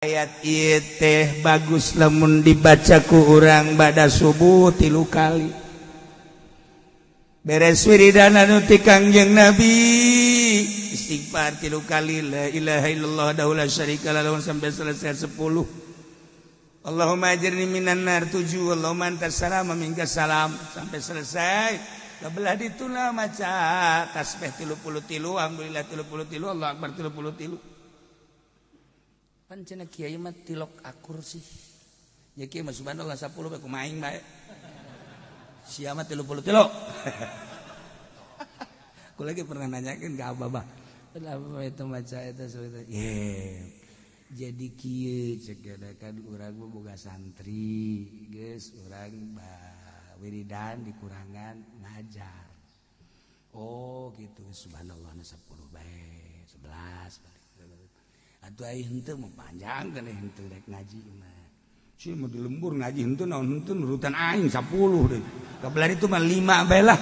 Ayat ieu teh bagus lamun dibaca ku urang bada subuh 3 kali. Beres wiridan anu ti Kangjeng Nabi, istighfar 3 kali, la ilaha illallah wahdahu la syarika lahu sampai selesai 10. Allahumma ajirni minan nar 7, Allahumma antas salam wa minkas salam sampai selesai. Belah dituna maca tasbih 33, alhamdulillah 33, Allah akbar 33. Pan cenah kiai mah tilok akur sih. Ya kiai mah subhanallah 10 bae kumaha aing bae. Sia mah 33. Aku lagi pernah nanyakeun ka abah, Abah itu maca eta saeutik. Ye. Jadi kieu cek kan urang mah boga santri, geus urang wiridan dikurangan ngajar. Oh gitu, subhanallah 10 bae, 11 balik. Atuh ai henteu mah panjang kan henteu rek ngaji mah. Si mah di lembur ngaji henteu naon henteu nurutan aing 10 deui. Kabelah itu mah 5 bae lah.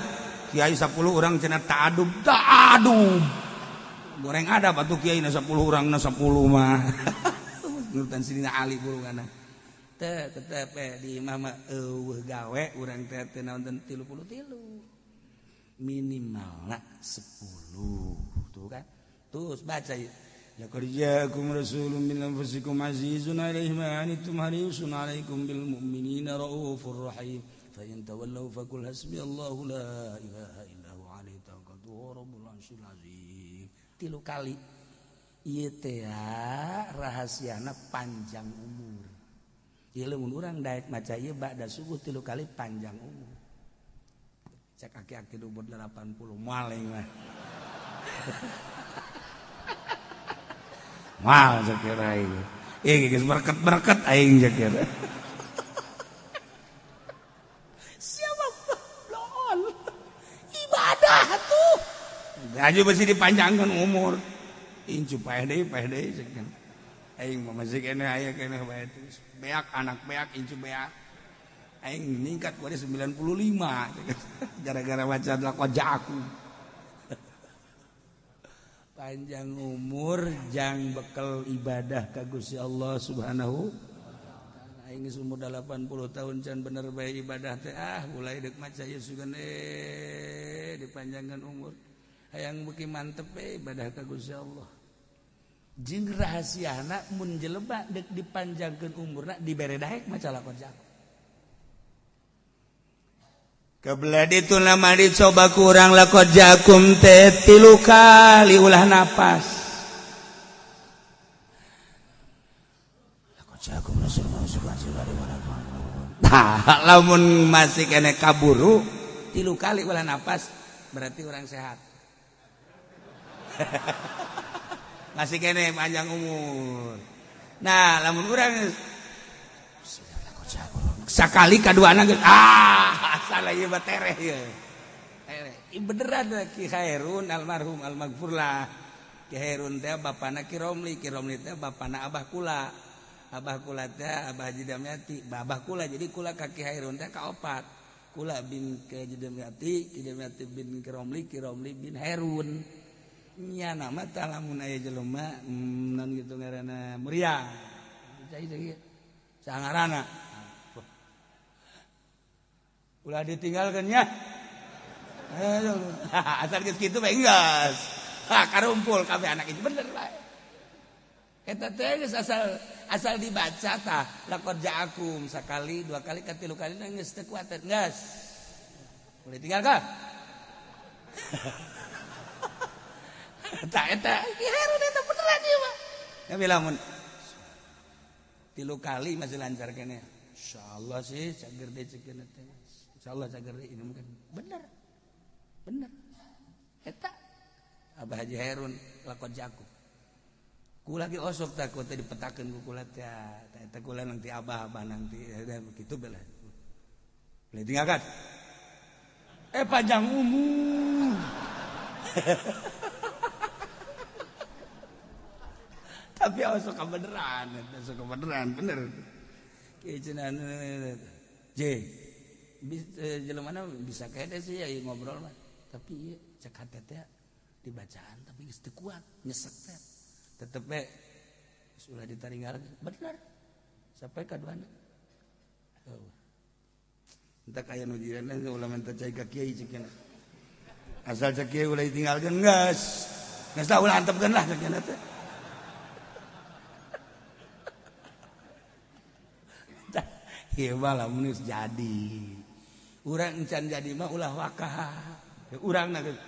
Kiai 10 urang cenah ta'adub, ta'adub. Goreng adab atuh kiai na 10 urang na 10 mah. Nurutan Sidina Ali burungana. Teu tetep di imah mah eueuh gawe urang teh teu naon 33. Minimalna 10 tuh kan. Terus baca ieu. Laqad ja'akum rasulun min anfusikum azizun 'alaihi ma 'anittum harisun 'alaikum bil mu'minina raufur rahim. Fa in tawallaw faqul hasbiyallahu la ilaha illa huwa 'alaihi tawakkaltu wa rabbul 'arsyil 'azim. 3 kali. Ieu teh rahasiana panjang umur. Ieu lamun urang daek maca ieu ba'da subuh 3 kali panjang umur. Cek aki-aki umur 80 moal aing mah. Mal sakira aing. Ieu geus berket-berket aing sakira. Siapa bloon? Ibadah tuh. Gaji besi dipanjangkan umur. Incu paeh deui sakira. Aing mah masih keneh aya keneh bae terus. Beak anak beak incu beak. Aing meningkat kuari 95 gara-gara baca laqad ja'akum. Panjang umur jang bekel ibadah ka Gusti Allah Subhanahu wa ta'ala. Aing geus umur 80 tahun can bener bae ibadah teh ah mulai deuk maca ieu sugan dipanjangkan umur. Hayang beuki mantep we ibadah ka Gusti Allah. Jeung rahasiana mun jelema deuk dipanjangkeun umurna dibere daek maca laqad ja'akum. Kebelah itu nama dicoba kurang laqad ja'akum teh 3 kali ulah napas. Laqad ja'akum rasulun. Nah, lamun masih kene kaburu 3 kali ulah napas berarti orang sehat. Masih kene panjang umur. Nah, lamun urang sakali kaduana geus ah salah ieu mah tereh ieu. Tereh. Ieu beneran Ki Khairun almarhum almaghfurlah. Ki Khairun teh bapana Ki Romli, Ki Romli teh bapana Abah kula. Abah kula teh Abah Haji Damyati, Abah kula jadi kula ka Ki Khairun teh kaopat. Kula bin Ki Haji Damyati, Ki Damyati bin Ki Romli, Ki Romli bin Herun. Nya nama tah lamun aya jelema non kitu ngaranna Muria. Cai cai. Sangarana. Ulah ditinggalkan ya. Asal geus kitu bae geus. Ha karumpul kabeh anak itu bener bae. Eta teh geus asal dibaca tah laqad ja'akum sakali, 2 kali, 3 kali geus teu kuat geus. Boleh tinggalkan. Tah eta Ki Herun eta beneran ieu mah. Ya lamun 3 kali masih lancar keneh. Insyaallah sih cager deui cekeun teh. Insyaallah cager deui ini mungkin bener. Bener. Eta Abah Haji Herun laqad ja'akum. Kula ge osok tah ku teh dipetakeun ku kula teh. Eta kula nanti abah-abah nanti kitu beulah. Boleh tinggalkan. Panjang umur. Tapi osok kebeneran, osok kebeneran bener. Kieu cenah J. Jelema mana bisa kede sih ya ngobrol mah. Tapi ieu cek hate teh dibacaan tapi geus teu kuat, nyesek teh. Tetep we Sudah ditaringgal bener. Sampai ka duana. Oh. Entak aya nu jiran ulah minta cai ka kiai cek. Asal cek kiai ulah ditinggalkeun geus. Geus lah ulah antepkeun lah cek teh. Ieu mah lamun geus jadi. Urang encan jadi mah ulah wakah. Urang na geus.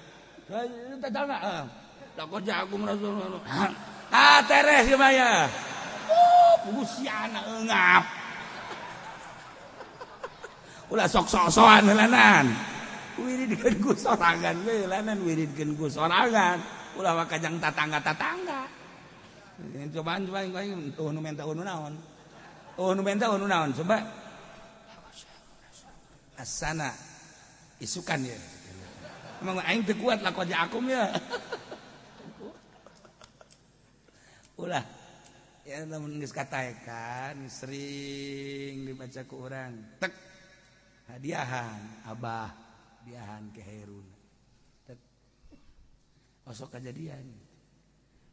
Tatangga. Lakon jago Rasulullah. Ah teres ieu mah ya. Oh, siana eungap. Ulah sok-sok-sokan heulanan. Wiridkeun ku sorangan we heulanan wiridkeun ku sorangan. Ulah wakajang tatangga-tatangga. Cobaan coba aing eueuh nu menta eueuh nu naon. Eueuh nu menta eueuh nu naon coba. Asana isukan ya. Emang aing teu kuat lakon akum ya. Ulah ya lamun geus kataekan sering dibaca ku urang tek hadiahan abah hadiahan ke Herun tek osok kajadian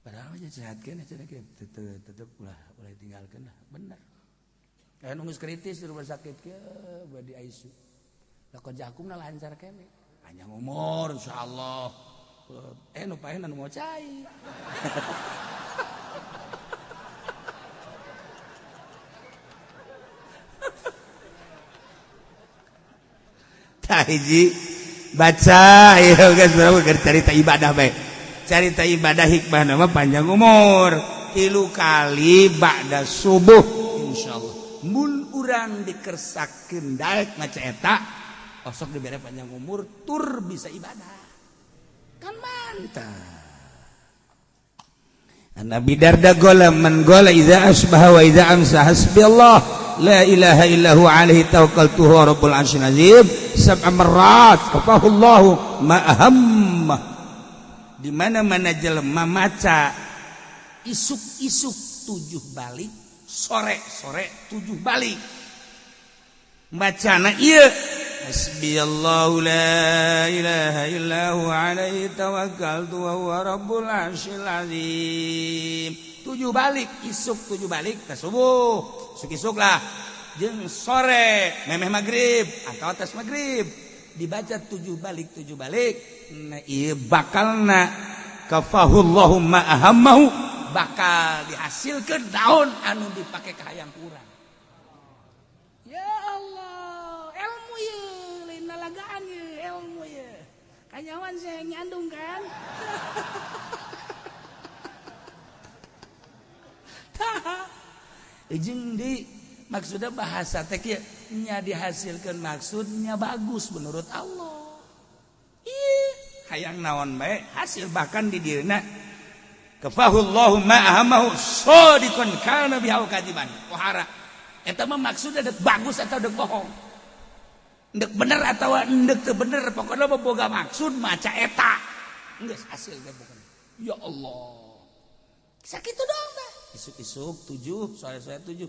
padahal mah sehat keneh cenah tetep ulah ulah tinggalkeun lah bener aya nu geus kritis di rumah sakit kieu bade di ICU lakon jakumna lancar keneh panjang umur insyaallah nu paehna nu mau cai. Hiji baca ieu geus berapa carita ibadah bae. Carita ibadah hikmah nama panjang umur. 3 kali ba'da subuh insyaallah. Mun urang dikersakeun daek maca eta osok dibere panjang umur tur bisa ibadah. Kan mantap. Nabi Darda gola man gola idza asbaha wa idza amsa hasbiyallah la ilaha illa huwa alaihi tawakkaltu huwa rabbul arsyil azim sab'a marrat kafahullahu ma ahamma. Di mana-mana jelema maca isuk-isuk 7 balik, sore-sore 7 balik. Bacana ieu hasbiyallahu la ilaha illa huwa alaihi tawakkaltu wa huwa rabbul arsyil azim. 7 balik, isuk 7 balik ka subuh, isuk-isuk lah. Jeung sore memeh magrib atau atas magrib dibaca 7 balik 7 balik. Nah ieu bakalna kafahullahu ma ahammahu, bakal dihasilkeun daun anu dipake ka hayang ku urang. Ya Allah, ilmu ye, lain lalagaan ye, ilmu ye. Kanyawan saya nyandung kan. Tah. Jeung di maksudnya bahasa teh kieu nya dihasilkeun maksudnya bagus menurut Allah. Ih, hayang naon bae hasil bahkan di dieuna kafahullahu ma ahammahu sadiqan kana bihi kadiban. Pohara. Eta mah maksudnya dek bagus atau dek bohong. Dek bener atau dek teu bener, pokoknya mah boga maksud maca eta. Geus hasil teh pokokna. Ya Allah. Sakitu doang tah. Isuk-isuk 7, sore-sore 7.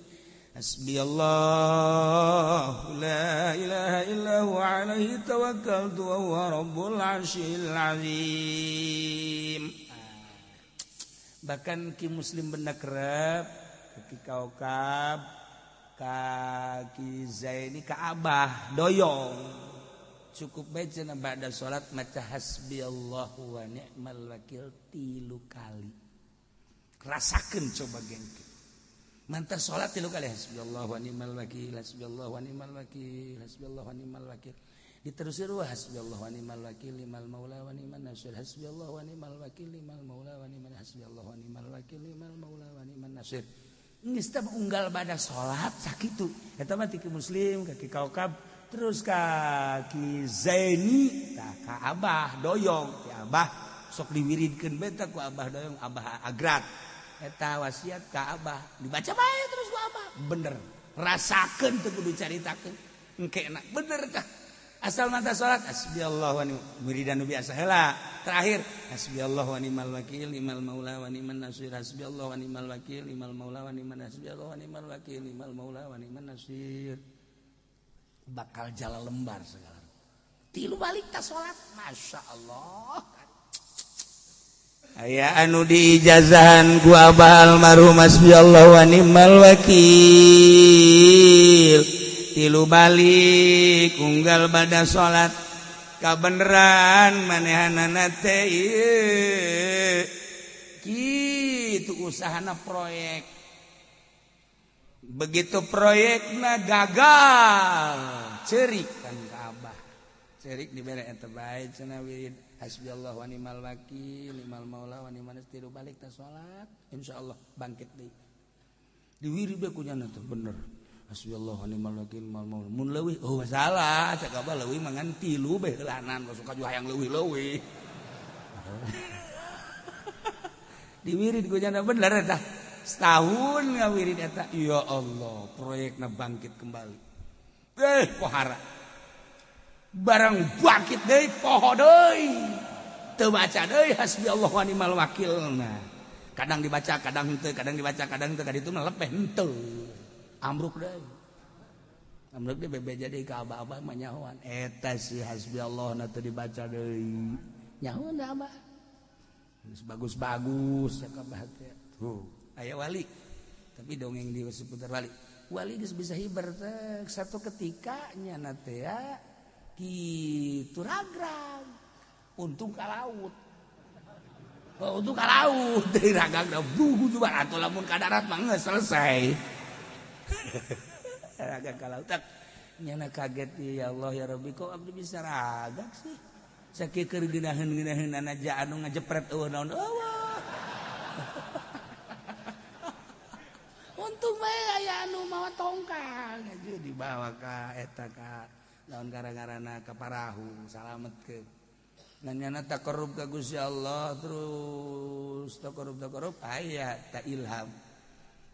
Hasbiyallah la ilaha illa huwa alaihi tawakkaltu wa huwa rabbul arsyil azim. Bahkan ki muslim benda kerep, ki kaukab, kaki Zaini ka Abah doyong cukup bae cenah ba'da salat maca hasbiyallahu wa ni'mal wakil 3 kali. Rasakeun coba gengke. Mantar salat 3 kali hasbiyallahu wa ni'mal wakil, hasbiyallahu wa ni'mal wakil, hasbiyallahu wa ni'mal wakil. Diterusir wa hasbiyallahu wa ni'mal wakil limal maula wa ni'man nasir, hasbiyallahu wa ni'mal wakil limal maula wa ni'man hasbiyallahu wa ni'mal wakil limal maula wa ni'man nasir. Geus teh unggal pada salat sakitu. Eta mah ti muslim ka ki kaukab terus ka ki Zaini tah ka Abah doyong ti Abah sok diwiridkeun bae tah ku Abah doyong Abah agrat. Eta wasiat ka Abah dibaca bae terus ku Abah. Bener. Rasakeun teu kudu caritakeun. Engke enak bener tah. Asal mata salat hasbiyallahu wa ni'mal wiridan nu biasa heula. Terakhir hasbiyallahu wa ni'mal wakil ni'mal maula wa ni'man nasir, hasbiyallahu wa ni'mal wakil ni'mal maula wa ni'man nasir, hasbiyallahu wa ni'mal wakil ni'mal maula wa ni'man nasir. Bakal jalan lembar segala. 3 balik ta salat, masyaallah. Aya anu diijazahan ku abah almarhum hasbiyallahu wa ni'mal wakil. Tilu balik unggal bada salat kabeneran manehanana teh ieu. Kitu usahana proyek. Begitu proyekna gagal, ceurik kan ka abah. Ceurik dibere eta bae cenah wirid hasbiyallahu wa ni'mal wakil, ni'mal maula wa ni'man nasir balik ta salat, insyaallah bangkit deui. Diwirid bae ku nyana teh bener. Hasbiyallahu wa ni'mal wakil, ni'mal maula. Mun leuwih oh salah, cek abah leuwih mah ngan tilu bae heulanan, suka juga hayang leuwih-leuwih. Diwirid ku nyana bener eta. Setahun ngawirid eta, ya Allah, proyekna bangkit kembali. Pohara. Barang bangkit deui poho deui. Teu baca deui hasbiyallahu wa ni'mal wakil. Nah, kadang dibaca, kadang henteu, kadang dibaca, kadang henteu, kaditu mah lepeh henteu. Ambruk deui. Ambruk deui bebeja deui ka abah-abah mah nyahoan. Eta si hasbiyallah na teu dibaca deui. Nyahoan da abah. Geus bagus-bagus cek abah teh. Tuh, aya wali. Tapi dongeng di seputar wali. Wali geus bisa hiber teh satu ketika nyana teh ya kitu ragrag. Untung ka laut. Oh, untung ka laut deui ragrag da bugu juga atuh lamun ka darat mah geus selesai. Ragrag ka laut tak nyana kaget ya Allah ya Rabbi kok abdi bisa ragrag sih. Sakieu keur geunaheun-geunaheun aja anu ngajepret eueuh naon eueuh. Untung bae aya anu mawa tongkang aja dibawa ka eta ka naon gara-garana ka parahu salametkeun. Ngan nyana taqarrub ka Gusti Allah terus taqarrub aya ta ilham.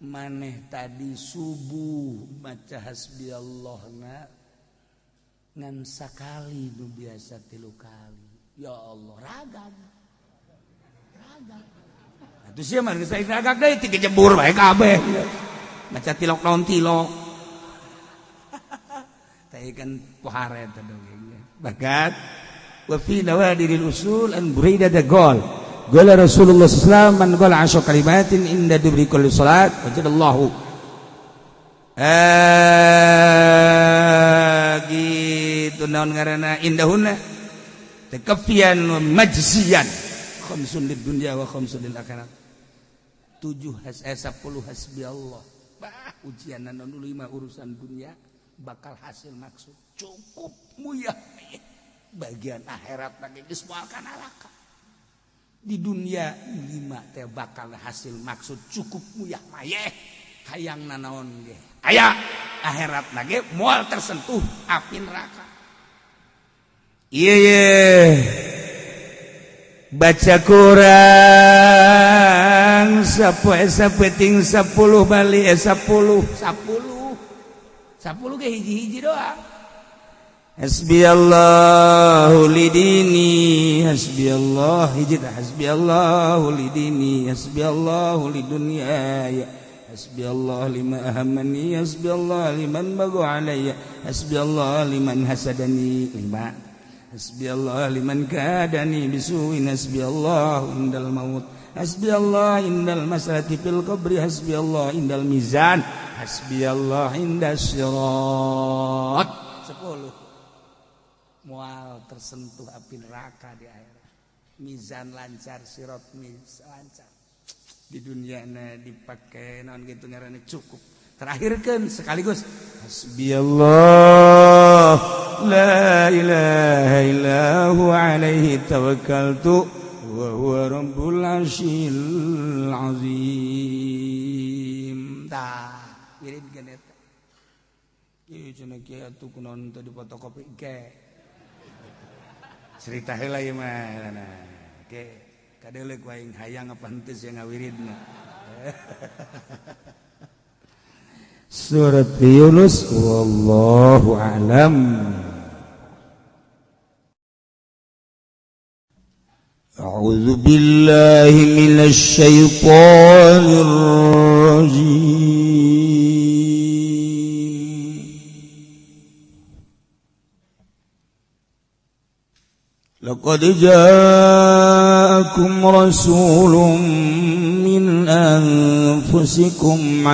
Maneh tadi subuh maca hasbiyallahna ngan sakali nu biasa tilu kali. Ya Allah ragam. Ragam. Atuh sia mah geus ragam deui ti kejebur bae kabeh. Maca tilok naon tilok. Teh kan pohara eta dongengnya. Bagat wa fi nawadiril usul an Buraidah da gol. Qala Rasulullah sallallahu alaihi wasallam man qala asyra kalimatin inda dubri kulli salat wajadallahu. Gitu naon ngaranna indahunna takafian wa majziyan khamsun lid dunya wa khamsun lil akhirat. 7 10 hasbiyallah. Bah ujian naon 5 urusan dunia bakal hasil maksud cukup muyah bagian akhirat lagi geus moal kana neraka. Di dunia 5 teh bakal hasil maksud cukup muyah mayeh hayang nanaon ge aya akhirat lagi moal tersentuh api neraka. Ieu ye baca kurang sapoe sapeting 10 bali 10 10 10 ge hiji-hiji doang. Hasbiyallahu lidini hasbiyallah hiji tah hasbiyallahu lidini hasbiyallahu lidunyaya hasbiyallah lima ahammani hasbiyallah liman bagu alayya hasbiyallah liman hasadani lima hasbiyallah liman kadani bisuin hasbiyallah indal maut hasbiyallah indal masalati fil qabri hasbiyallah indal mizan hasbiyallah indas sirat. 10 mual tersentuh api neraka di akhirat. Mizan lancar, sirat mizan lancar. Di dunia na dipake naon gitu ngaranna cukup. Terakhirkeun sekaligus hasbiyallah la ilaha illa huwa alaihi tawakkaltu wa huwa rabbul arsyil azim. Tah wiridkeun eta. Ieu cenah kieu atuh kunaon teh difotokopi ke. Cerita heula ieu mah nah ke kadeuleuh aing hayang apa henteu sia ngawiridna. Surat Yunus wallahu a'lam. A'udzu billahi minasy syaithanir rajim. Laqad ja'akum ja'akum rasulun min anfusikum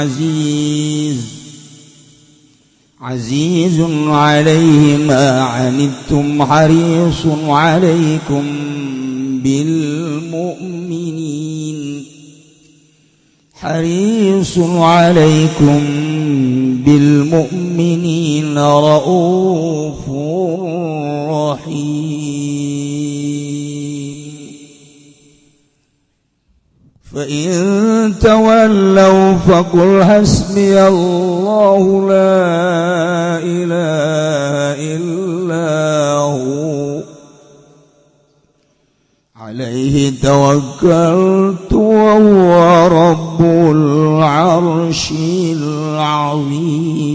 azizun 'alaihi ma 'anittum harisun 'alaikum bil mu'minin harisun 'alaikum bil mu'minina raufur rahim. Fa in tawallaw faqul hasbiyallahu la ilaha illa hu alaihi tawakkaltu wa huwa rabbul arsyil azim.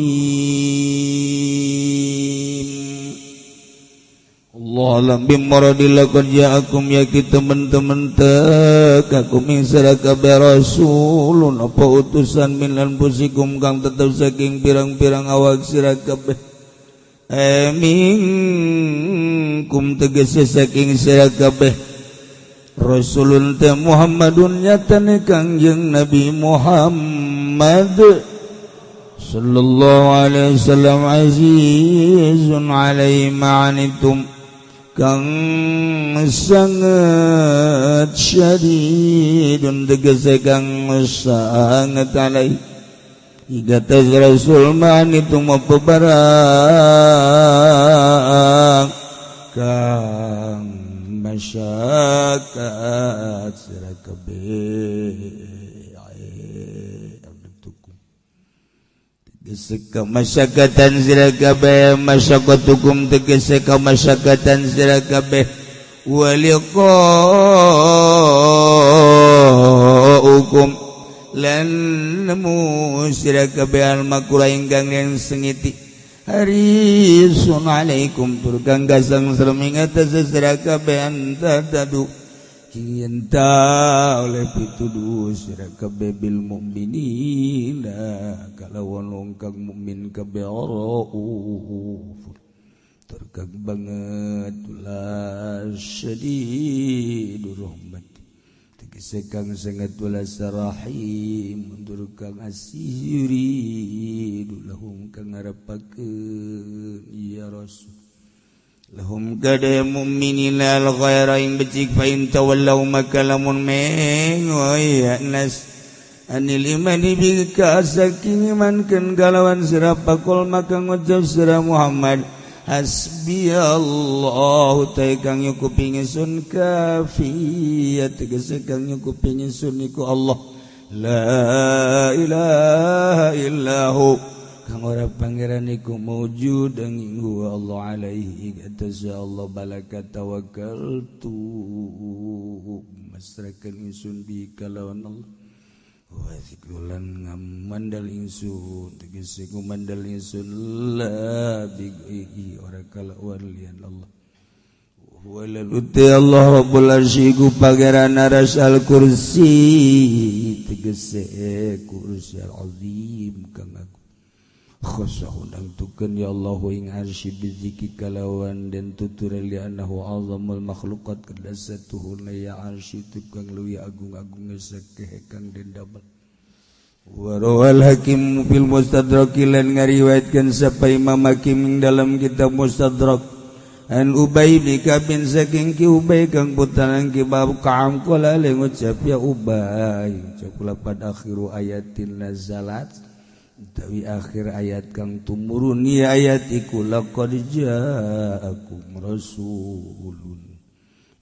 Allah alam bimaradillah qad ja'akum ya ki teman-teman tekakum ing sira kabeh rasulun apa utusan min anfusikum kang tetep saking pirang-pirang awak sira kabeh minkum tegese saking sira kabeh rasulun te Muhammadun nyatane Kangjeng Nabi Muhammad sallallahu alaihi wasallam azizun alaihi ma'anitum kang sangat syadidun tegese kang sangat alai igatas rasul ma'anitum apa barang kang masyakat sira kabeh tegese kamasyakatan sira kabeh masyakatukum tegese kamasyakatan sira kabeh waliqaukum lan nemu sira kabeh almakura ingkang yen sengiti harisun alaikum tur kang gasang serem atas sira kabeh antadadu cinta oleh pituduh sira kabeh bil mukminina kalawan wong kang mukmin kabeh rauf tur kang banget la syadidur rahmat tegese kang sangat wala sarahim tur kang asih yuridu lahum kang ngarepakeun ya rasul lahum kada mu'minina al ghaira ing becik fa in tawallaw maka lamun mengoy nas anil imani bi kasaking iman kan kalawan sira pakol maka ngucap sira Muhammad hasbiyallahu ta kang nyukupi ingsun kafiyat tegese kang nyukupi ingsun iku Allah la ilaha illahu kang ora pangeran iku maujud ing huwa Allah alaihi atas Allah balaka tawakkaltu masrakan ingsun bi kalawan Allah wa zikrulan ngamandal ingsun tegese ngumandal ingsun la bi ora kalawan liyan Allah wa la Allah rabbul arsy iku pangeran arsy al kursi tegese kursi al azim kang aku khosah nangtukeun ya Allah ing arsy biziki kalawan dan tutur li annahu azamul makhluqat kadasatuhuna ya arsy tukang leuwih agung-agung sakeh kang den damel wa rawal hakim fil mustadrak lan ngariwayatkeun sapa Imam Hakim ing dalam kitab Mustadrak an Ubay bin Ka'b saking ki Ubay kang putaran ki bab Ka'ab qala le ngucap ya Ubay ucap lapan akhiru ayatin nazalat utawi akhir ayat kang tumurun ya ayat iku laqad ja'akum rasulun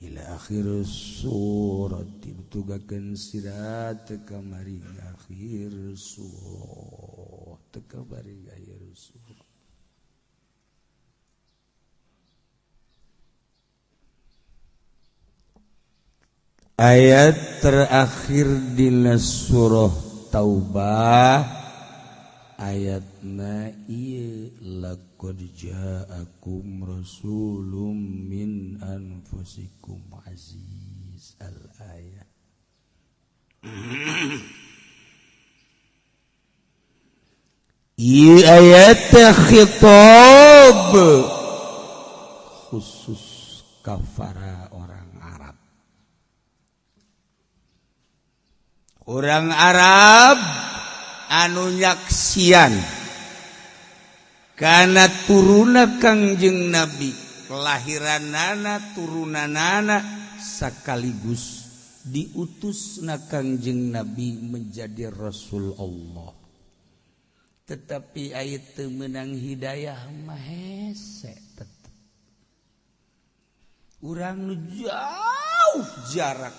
ila akhir surat ditugakeun sira teka mari akhir surah teka mari akhir surah ayat terakhir dina surah Taubah ayatna ieu laqad ja'akum rasulun min anfusikum aziz al ayat. Ieu ayat khitab khusus kafara orang Arab. Orang Arab anu nyaksian karena turuna Kangjeng Nabi, kelahiranana, turunanana, sekaligus diutus na Kangjeng Nabi menjadi Rasul Allah. Tetapi ayat teu meunang hidayah mah hese tetep. Urang nu jauh jarak,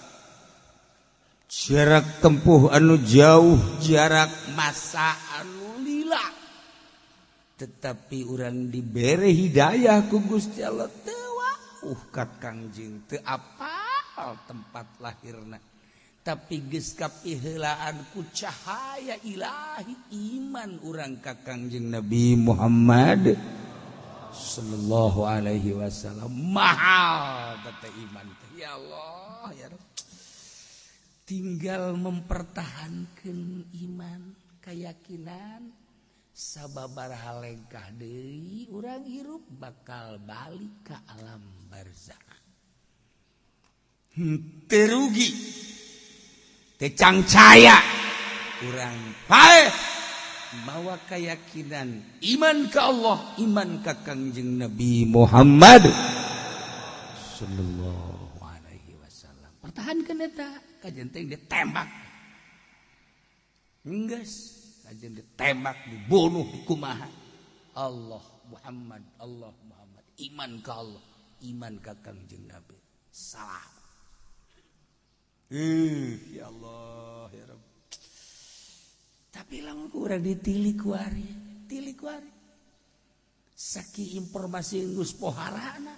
jarak tempuh anu jauh, jarak masa anu lila, tetapi urang dibere hidayah ku Gusti Allah teu wauh ka Kangjeng, teu apal tempat lahirna, tapi geus kapiheulaan ku cahaya ilahi iman urang ka Kangjeng Nabi Muhammad sallallahu alaihi wasallam. Mahal teh iman teh, ya Allah ya Rabb. Tinggal mempertahankan iman, keyakinan, sababaraha lengkah deui urang hirup bakal balik ke alam barzakh. Teu rugi, teu cangcaya urang paeh mawa keyakinan iman ke Allah, iman ka Kangjeng Nabi Muhammad sallallahu alaihi wasallam. Pertahankan eta, kajen teh ditembak. Enggeus, kajen ditembak, dibunuh, dikumaha. Allah Muhammad, Allah Muhammad, iman ka Allah, iman ka Kangjeng Nabi. Salam. Ya Allah ya Rabb. Tapi lamun ku urang ditilik kuari, tilik kuari. Saki informasi geus poharana.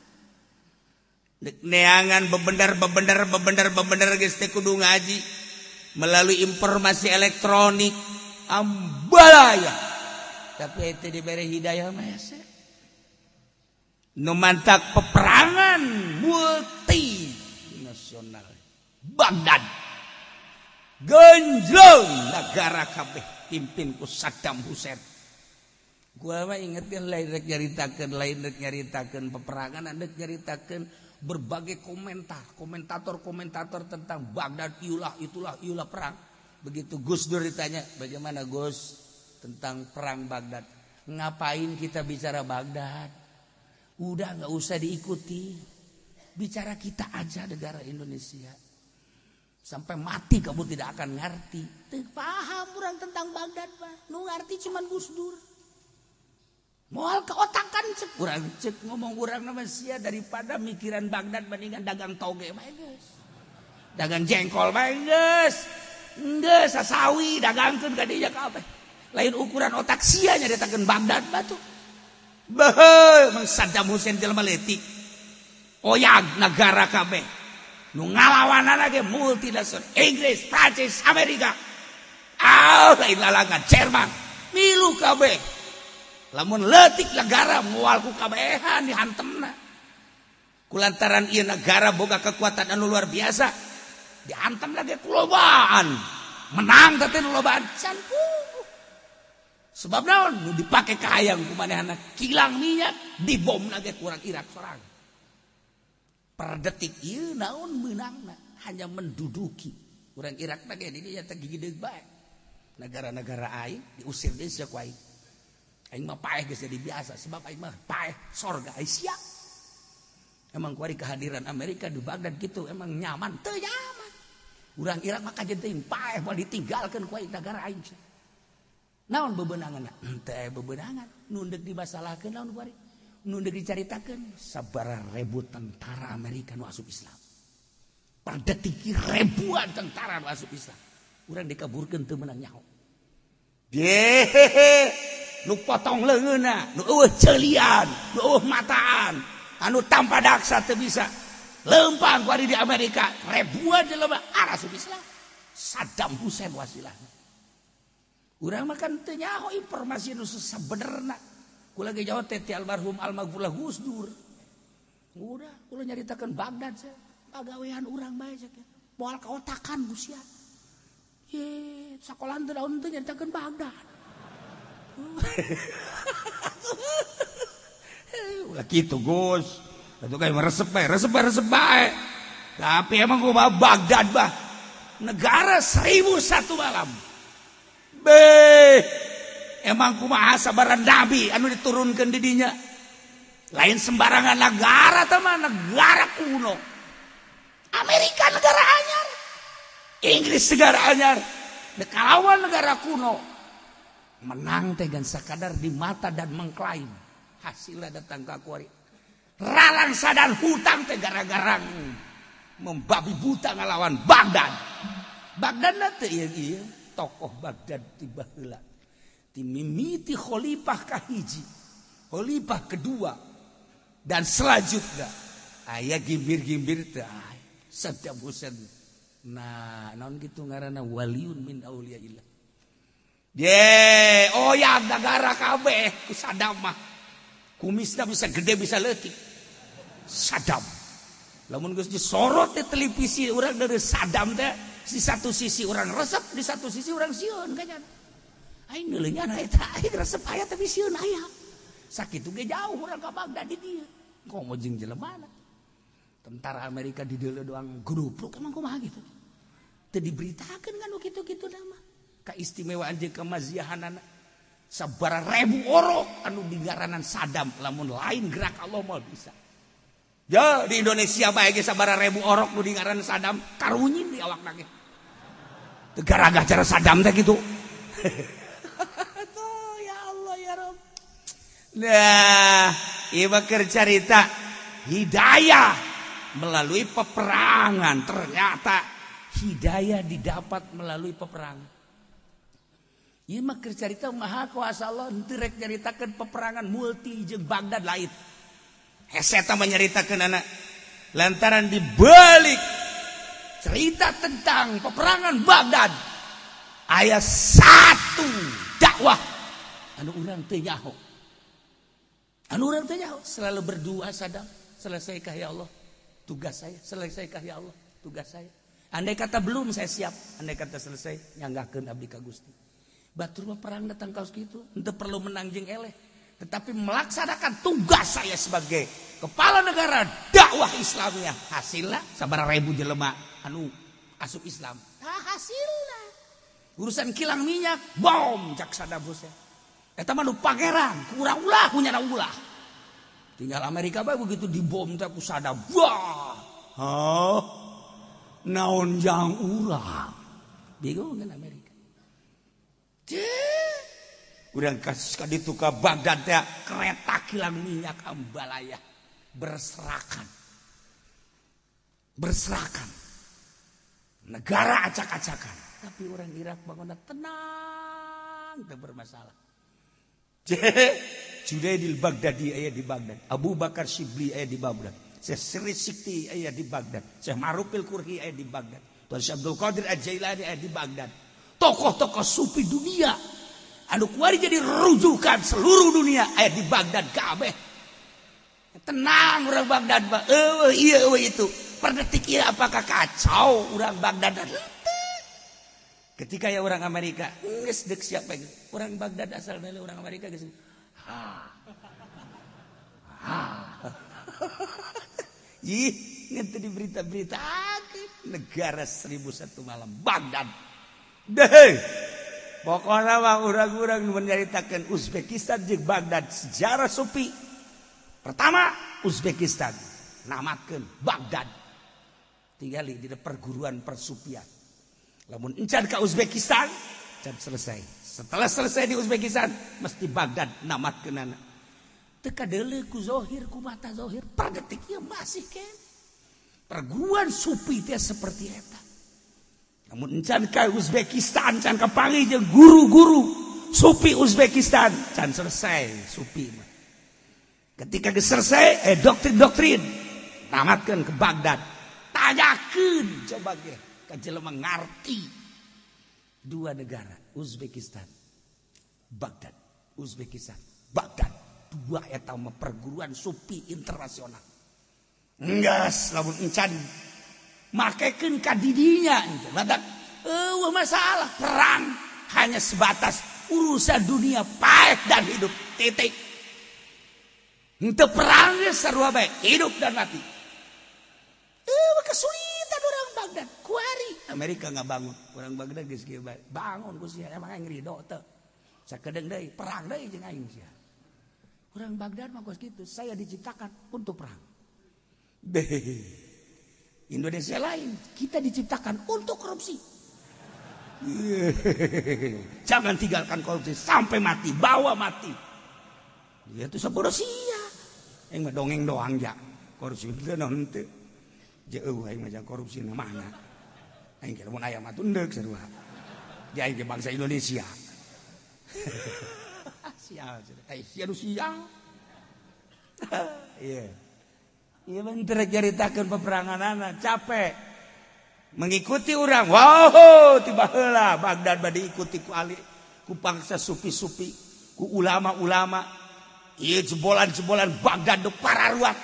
Dek neangan bebendar bebendar bebendar bebendar geus teh kudu ngaji melalui informasi elektronik ambalaya. Tapi itu diberi hidayah mah hese. Nu mantak peperangan multinasional Baghdad genjlong negara kabeh pimpin ku Saddam Hussein. Gua mah ingetkeun lain rek nyaritakeun, lain rek nyaritakeun peperangan, rek nyaritakeun berbagai komentar, komentator-komentator tentang Baghdad, iulah itulah iulah perang. Begitu Gus Dur ditanya, bagaimana Gus tentang perang Baghdad? Ngapain kita bicara Baghdad? Udah nggak usah diikuti. Bicara kita aja negara Indonesia. Sampai mati kamu tidak akan ngerti. Teu paham urang tentang Baghdad mah. Nu ngerti cuman Gus Dur. Moal keotakan cek urang, cek ngomong urang nama sia daripada mikiran Baghdad mendingan dagang toge mah geus. Dagang jengkol mah geus. Geus sasawi dagangkeun ka dinya kabeh. Lain ukuran otak sia nyaritakeun Baghdad batu. Beuh, emang Saddam Hussein jelema leutik. Oyag negara kabeh. Nu ngalawanana ge multinasional Inggris, Prancis, Amerika. Ah, lain lalangan Jerman. Milu kabeh. Lamun leutik negara moal ku kabehan dihantemna. Kulantaran ieu negara boga kekuatan anu luar biasa, dihantem lagi ku lobaan. Menang teh nu lobaan can puguh. Sebab naon? Nu dipake kahayang ku manehna kilang minyak dibom lagi kurang Irak sorang. Per detik ieu naon meunangna hanya menduduki. Urang Irak mah ge di dieu teh gigideug bae. Negara-negara aing diusir deui sia ku aing. Aing mah paeh geus jadi biasa sebab aing mah paeh sorga aing sia. Emang kuari kehadiran Amerika di Baghdad gitu emang nyaman teu nyaman. Urang Irak mah kajen teuing paeh moal ditinggalkeun ku aing negara aing. Naon bebenanganna? Teu aya bebenangan. Nu deuk dimasalahkeun naon kuari? Nu deuk dicaritakeun sabaraha ribu tentara Amerika nu asup Islam. Per detik ribuan tentara nu asup Islam. Urang dikaburkeun teu meunang nyaho. Yehehe, nu potong leungeunna, nu eueuh ceulian, nu eueuh mataan, anu tanpa daksa teu bisa. Leumpang kuari di Amerika, ribuan jelema asup Islam. Saddam Hussein wasilahna. Urang mah kan teu nyaho informasi nu sabenerna. Kula ge jauh teh ti almarhum almaghfurlah Gus Dur. Udah, kula nyaritakeun Baghdad sia. Pagawean urang bae sia. Moal kaotakan ku sia. Ye, sakolaan teu daun teu nyaritakeun Baghdad. Ulah kitu Gus. Atuh kayak resep bae, resep bae, resep bae. Tapi emang gua Baghdad bah. Negara 1001 malam. Beh, emang kumaha sabaran nabi anu diturunkan di dinya. Lain sembarangan negara teman, negara kuno. Amerika negara anyar, Inggris negara anyar, kalawan negara kuno. Menang teh gan sakadar di mata dan mengklaim. Hasilnya datang ke kuari. Ralangsa dan hutang teh gara-gara membabi buta ngalawan Baghdad. Baghdad teh ieu tokoh Baghdad ti baheula. Ti mimiti khalifah kahiji, khalifah kedua dan selanjutnya aya gimbir-gimbir teh Saddam Hussein. Nah, naon kitu ngaranna waliun min auliyaillah. Ye, oh ya negara kabeh ku Saddam mah. Kumisna bisa gede bisa leutik. Saddam. Lamun geus disorot di televisi urang dari Saddam teh di satu sisi orang resep, di satu sisi orang sieun kayaknya. Aing neuleungan eta aing resep aya tapi sieun aya. Sakitu ge jauh urang ka Baghdad di dieu. Komo jeung jelemana. Tentara Amerika di dieu doang grupluk emang kumaha gitu. Teu diberitakeun kan kitu-kitu mah. Kaistimewaan jeung kemaziahanana. Sabaraha ribu orok anu digaranan Saddam lamun lain gerak Allah mah bisa. Ya di Indonesia bae ge sabaraha ribu orok nu dingaranan Saddam karunyin di awakna ge. Teu garagah cara Saddam teh kitu. Tuh ya Allah ya Rabb. Nah, ieu mah keur carita hidayah melalui peperangan. Ternyata hidayah didapat melalui peperangan. Ieu mah keur carita maha kuasa Allah henteu rek nyaritakeun peperangan multi jeung Baghdad lain. Heseta menyeritakan anak lantaran dibalik cerita tentang peperangan Baghdad aya satu dakwah anu urang teu nyaho, anu urang teu nyaho selalu berdua Saddam, selesaikah ya Allah tugas saya, selesaikah ya Allah tugas saya, andai kata belum saya siap, andai kata selesai nyanggahkeun abdi ka Gusti. Batur mah perang datang kaos kitu henteu perlu menang jeung eleh, tetapi melaksanakan tugas saya sebagai kepala negara dakwah Islamnya. Hasilnya sabaraha ribu jelema anu asup Islam. Nah, hasilnya urusan kilang minyak bom jak Saddam Hussein. Eta mah nu pangeran kurang ulah punya ulah. Tinggal Amerika bae begitu dibom teh ku Saddam. Wah. Hah? Naon jang urang? Bingung kan Amerika. Urang kasus kaditu ka Baghdad teh kereta kilang minyak ambalaya berserakan. Berserakan. Negara acak-acakan. Tapi orang Irak bangunna tenang, teu bermasalah. Junaidil Baghdadi aya di Baghdad, Abu Bakar Shibli aya di Baghdad, Syekh Sirri Sikti aya di Baghdad, Syekh Ma'rufil Kurhi aya di Baghdad, Tuan Syekh Abdul Qadir Al-Jailani aya di Baghdad. Tokoh-tokoh sufi dunia anu kuari jadi rujukan seluruh dunia aya di Baghdad kabeh. Tenang orang Baghdad mah. Eueuh ieu eueuh itu. Per detik ieu apakah kacau orang Baghdad? Ketika ya orang Amerika geus deuk siapa ge? Orang Baghdad asal dari orang Amerika geus. Ha. Ha. Ih, ngeun di berita-berita negara 1001 malam Baghdad. Deh. Pokoknya mah urang-urang menyaritakan Uzbekistan jeung Baghdad sejarah sufi. Pertama Uzbekistan namatkeun Baghdad. Tinggali di perguruan persufian. Lamun encan ka Uzbekistan, can selesai. Setelah selesai di Uzbekistan, mesti Baghdad namatkeunana. Teu kadeuleu ku zohir ku mata zohir, per detik ieu masih keneh. Perguruan sufi teh seperti eta. Namun encan ka Uzbekistan, can kapanggih jeung guru-guru sufi Uzbekistan, can selesai sufi mah. Ketika geus selesai, doktrin-doktrin tamatkeun ke Baghdad. Tanyakeun coba ge ka jelema ngarti. Dua negara, Uzbekistan, Baghdad, Uzbekistan, Baghdad. Dua eta mah perguruan sufi internasional. Enggeus lamun encan makekeun ka didinya badak eueuh masalah perang hanya sebatas urusan dunia paeh dan hidup titik. Henteu perang ge sarua bae hidup dan mati. Eueuh kesulitan orang Baghdad kuari deui Amerika ngabangun urang Baghdad geus kieu bae bangun ku sia emang aing ridho teu sakedeung deui perang deui jeung aing sia. Urang Baghdad mah kos kitu, saya diciptakan untuk perang. Deh. Indonesia lain, kita diciptakan untuk korupsi. Jangan tinggalkan korupsi sampai mati, bawa mati. Dia tuh sabodo sia. Aing mah dongeng doang ja. Korupsi teu naon teu. Jeuh aing mah korupsi na mana. Aing kira mun aya mah tunduk sarua. Di aing bangsa Indonesia. Sial, sia nu sial. Iya. Iya bener caritakeun peperanganana, capek. Mengikuti orang, wow, tiba heula Baghdad bade diikuti ku ali, ku bangsa sufi-sufi, ku ulama-ulama. Ieu jebolan-jebolan Baghdad nu pararuat.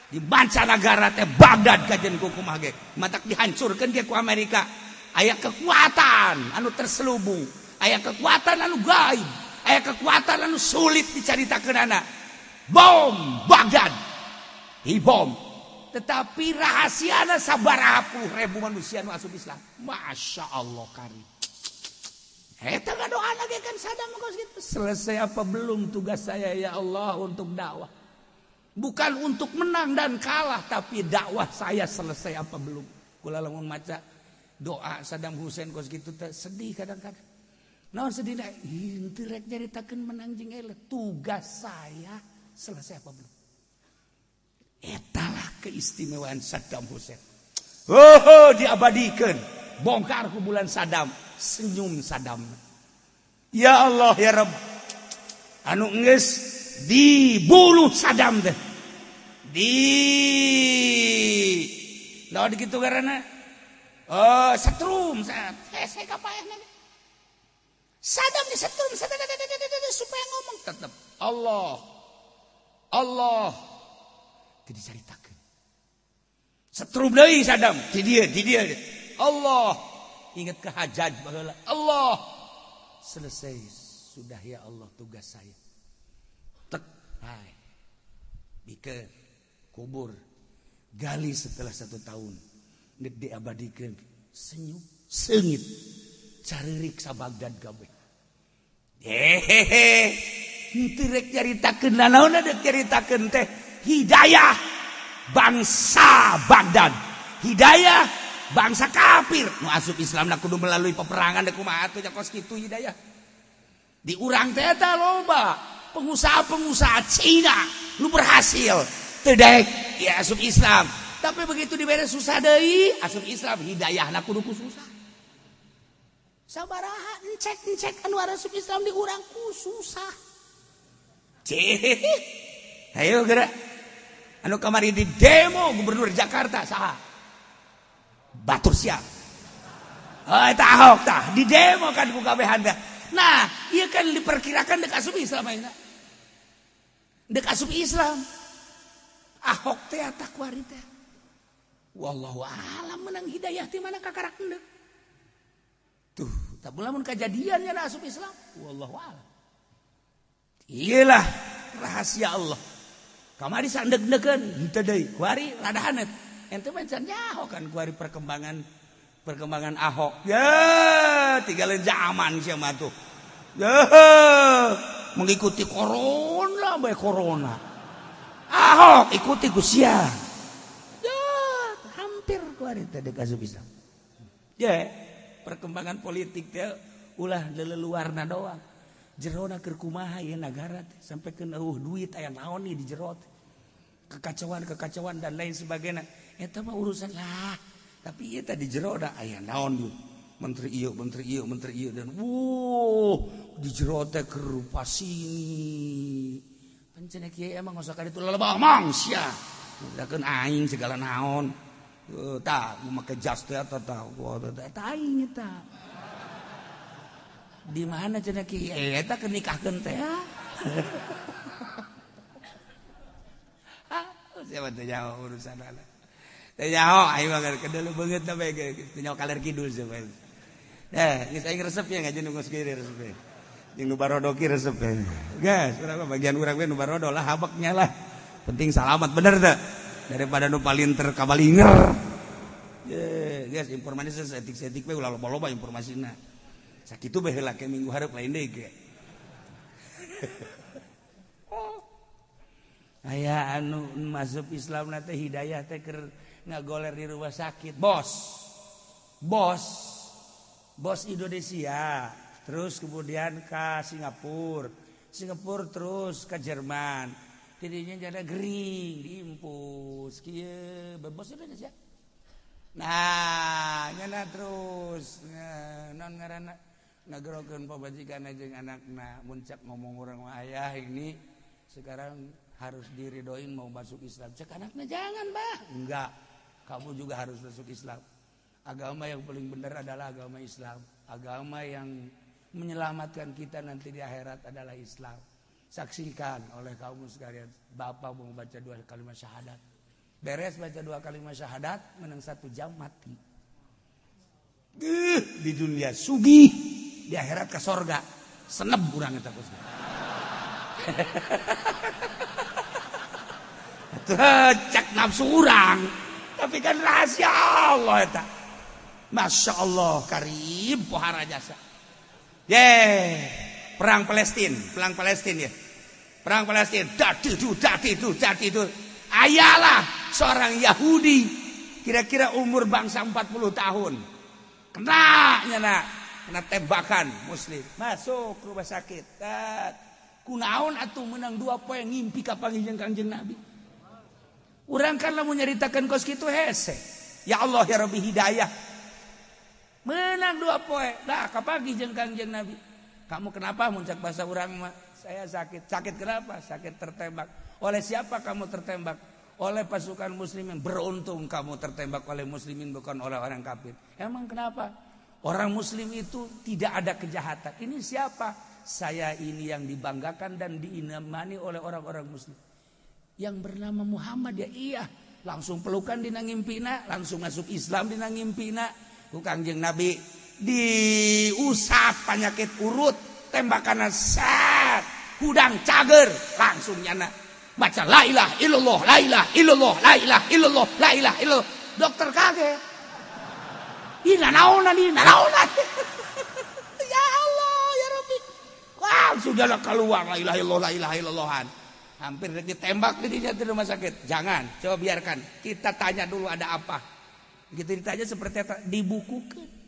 Di mancanagara teh Baghdad kajen ku kumaha ge. Matak dihancurkeun ge ku Amerika. Aya kekuatan anu terselubung, aya kekuatan anu gaib, aya kekuatan anu sulit dicaritakeunana. Bom Baghdad. Dibom. Tetapi rahasiana sabaraha puluh ribu manusia nu asup Islam. Masya Allah kari. Eta ngadoana ge kan Saddam kos gitu. Selesai apa belum tugas saya ya Allah untuk dakwah? Bukan untuk menang dan kalah, tapi dakwah saya selesai apa belum? Kula lamun maca doa Saddam Hussein kos gitu teh sedih kadang-kadang. Naon sedihna? Henteu rek nyaritakeun menang jeung eleh. Tugas saya selesai apa belum? Etalah keistimewaan Saddam Hussein. Oh, diabadikan. Bongkar kuburan Saddam, senyum Saddam. Ya Allah ya Rabb. Anu geus dibunuh Saddam teh. Di naon kitu karena oh, setrum saya kapaehna. Saddam disetrum supaya ngomong tetep Allah. Allah dicaritakeun. Setrum deui Saddam, di dieu, di dieu. Allah, ingat ke Hajjaj baheula. Allah. Selesai sudah ya Allah tugas saya. Tek, hai. Bikeun kubur. Gali setelah 1 tahun. Nek diabadikeun, senyum, seungit. Caririk sa Baghdad kabeh. Hehehe. Henteu rek nyaritakeun nanaon deuk nyaritakeun teh hidayah bangsa Baghdad, hidayah bangsa kafir. Nu asup Islam na kudu melalui peperangan deuk kumaha atuh nya kos kitu hidayah. Di urang teh eta loba pengusaha-pengusaha Cina nu berhasil teu daek ya asup Islam. Tapi begitu dibere susah deui asup Islam, hidayahna kudu ku susah. Sabaraha encek-encek anu asup Islam di urang ku susah. Cih. Ayo gerak. Anu kamari di demo gubernur Jakarta saha? Batur siap. Oh, eta Ahok tah di demo kan ku kabehan teh. Nah, ieu kan diperkirakan deuk asup Islam ayeuna. Deuk asup Islam. Ahok teh eta kuari teh. Wallahu alam menang hidayah ti mana kakarak endek. Tuh, tak lamun kajadian nya asup Islam. Wallahu alam. Iyalah rahasia Allah. Kamari sandeg-degeun henteu deui. Kuari rada hanet. Ente mah can nyaho kan kuari perkembangan Ahok. Ya, tinggalin zaman sia mah tuh. Ya, mengikuti corona bae corona. Ahok ikuti ku sia. Ya, hampir kuari teh deuk asup Islam. Ya, perkembangan politik teh ulah leleluarna doang. Jerona keur kumaha ieu nagara teh sampai keun eueuh duit aya naon nih di jero teh. Kekacauan-kekacauan dan lain sebagainya. Eta mah urusan lah. Tapi ieu teh di jero da aya naon ieu. Menteri ieu, menteri ieu, menteri ieu dan wuh di jero teh keur sini. Pancen kieu emang ngosok ka ditu lelebah mang sia. Udakeun aing segala naon. Tah make jas teh eta tah. Eta aing eta. Di mana cenah ki eta keur nikahkeun teh. Ah, siapa teh nyaho urusan anak. Teh nyaho aing mah kedeuleu beungeut na bae teh nyaho kaler kidul sia. Eh, geus aing resep ya ngaji nu geus kieu resep. Jeung nu barodo ki resep. Geus, urang bagian urang we nu barodo lah habeknya lah. Penting salamat bener teh. Daripada nu palinter kabalinger. Ye, Geus informasi saeutik-saeutik we ulah loba-loba informasina. Sakitu bae heula ke minggu hareup lain deui ge. Oh. Aya anu masuk Islam na teh hidayah teh keur ngagoler di rumah sakit. Bos. Bos. Bos Indonesia. Terus kemudian ke Singapura. Singapura terus ke Jerman. Tidinya jadi gering diimpus kieu bos Indonesia. Nah, nyana terus non ngaranna ngagerokeun pamajikan jeung anakna mun cak ngomong urang ayah ini sekarang harus diridoin mau masuk Islam. Cek anakna jangan, Bah. Enggak. Kamu juga harus masuk Islam. Agama yang paling benar adalah agama Islam. Agama yang menyelamatkan kita nanti di akhirat adalah Islam. Saksikan oleh kaum sekalian, bapak mau baca 2 kalimat syahadat. Beres baca 2 kalimat syahadat, menang 1 jam mati. Di dunia sugih, di akhirat ke sorga. Seneb urang eta kos. Cek nafsu urang, tapi kan rahasia Allah eta. Masya Allah, karim pohara jasa. Yeay. Perang Palestina ya. Perang Palestina, dati itu. Ayalah seorang Yahudi, kira-kira umur bangsa 40 tahun. Kena nyana, kena tembakan muslim. Masuk rumah sakit. Kunaon atuh menang 2 poe ngimpi ka panggih jeung Kangjeng Nabi. Urang kan lamun nyaritakeun kos kitu hese. Ya Allah ya Rabbi hidayah. Menang 2 poe, dah kapanggih jeung Kangjeng Nabi. Kamu kenapa muncak bahasa urang mah? Saya sakit. Sakit kenapa? Sakit tertembak. Oleh siapa kamu tertembak? Oleh pasukan muslimin. Beruntung kamu tertembak oleh muslimin bukan oleh orang kafir. Emang kenapa? Orang muslim itu tidak ada kejahatan. Ini siapa? Saya ini yang dibanggakan dan diimani oleh orang-orang muslim. Yang bernama Muhammad ya iya. Langsung pelukan dina ngimpina, langsung masuk Islam dina ngimpina. Ku Kangjeng Nabi diusap penyakit urut, tembakan set, hudang cager, langsung nyana baca la ilaha illallah, la ilaha illallah, la ilaha illallah, la ilaha illallah. Dokter kaget. Ih nanaonan, ih nanaonan. Ya Allah, ya Rabbi. Wah, sudahlah keluar la ilaha illallah, la ilaha illallahan. Hampir ditembak di rumah sakit. Jangan, coba biarkan. Kita tanya dulu ada apa. Gitu ditanya seperti apa, dibukukan.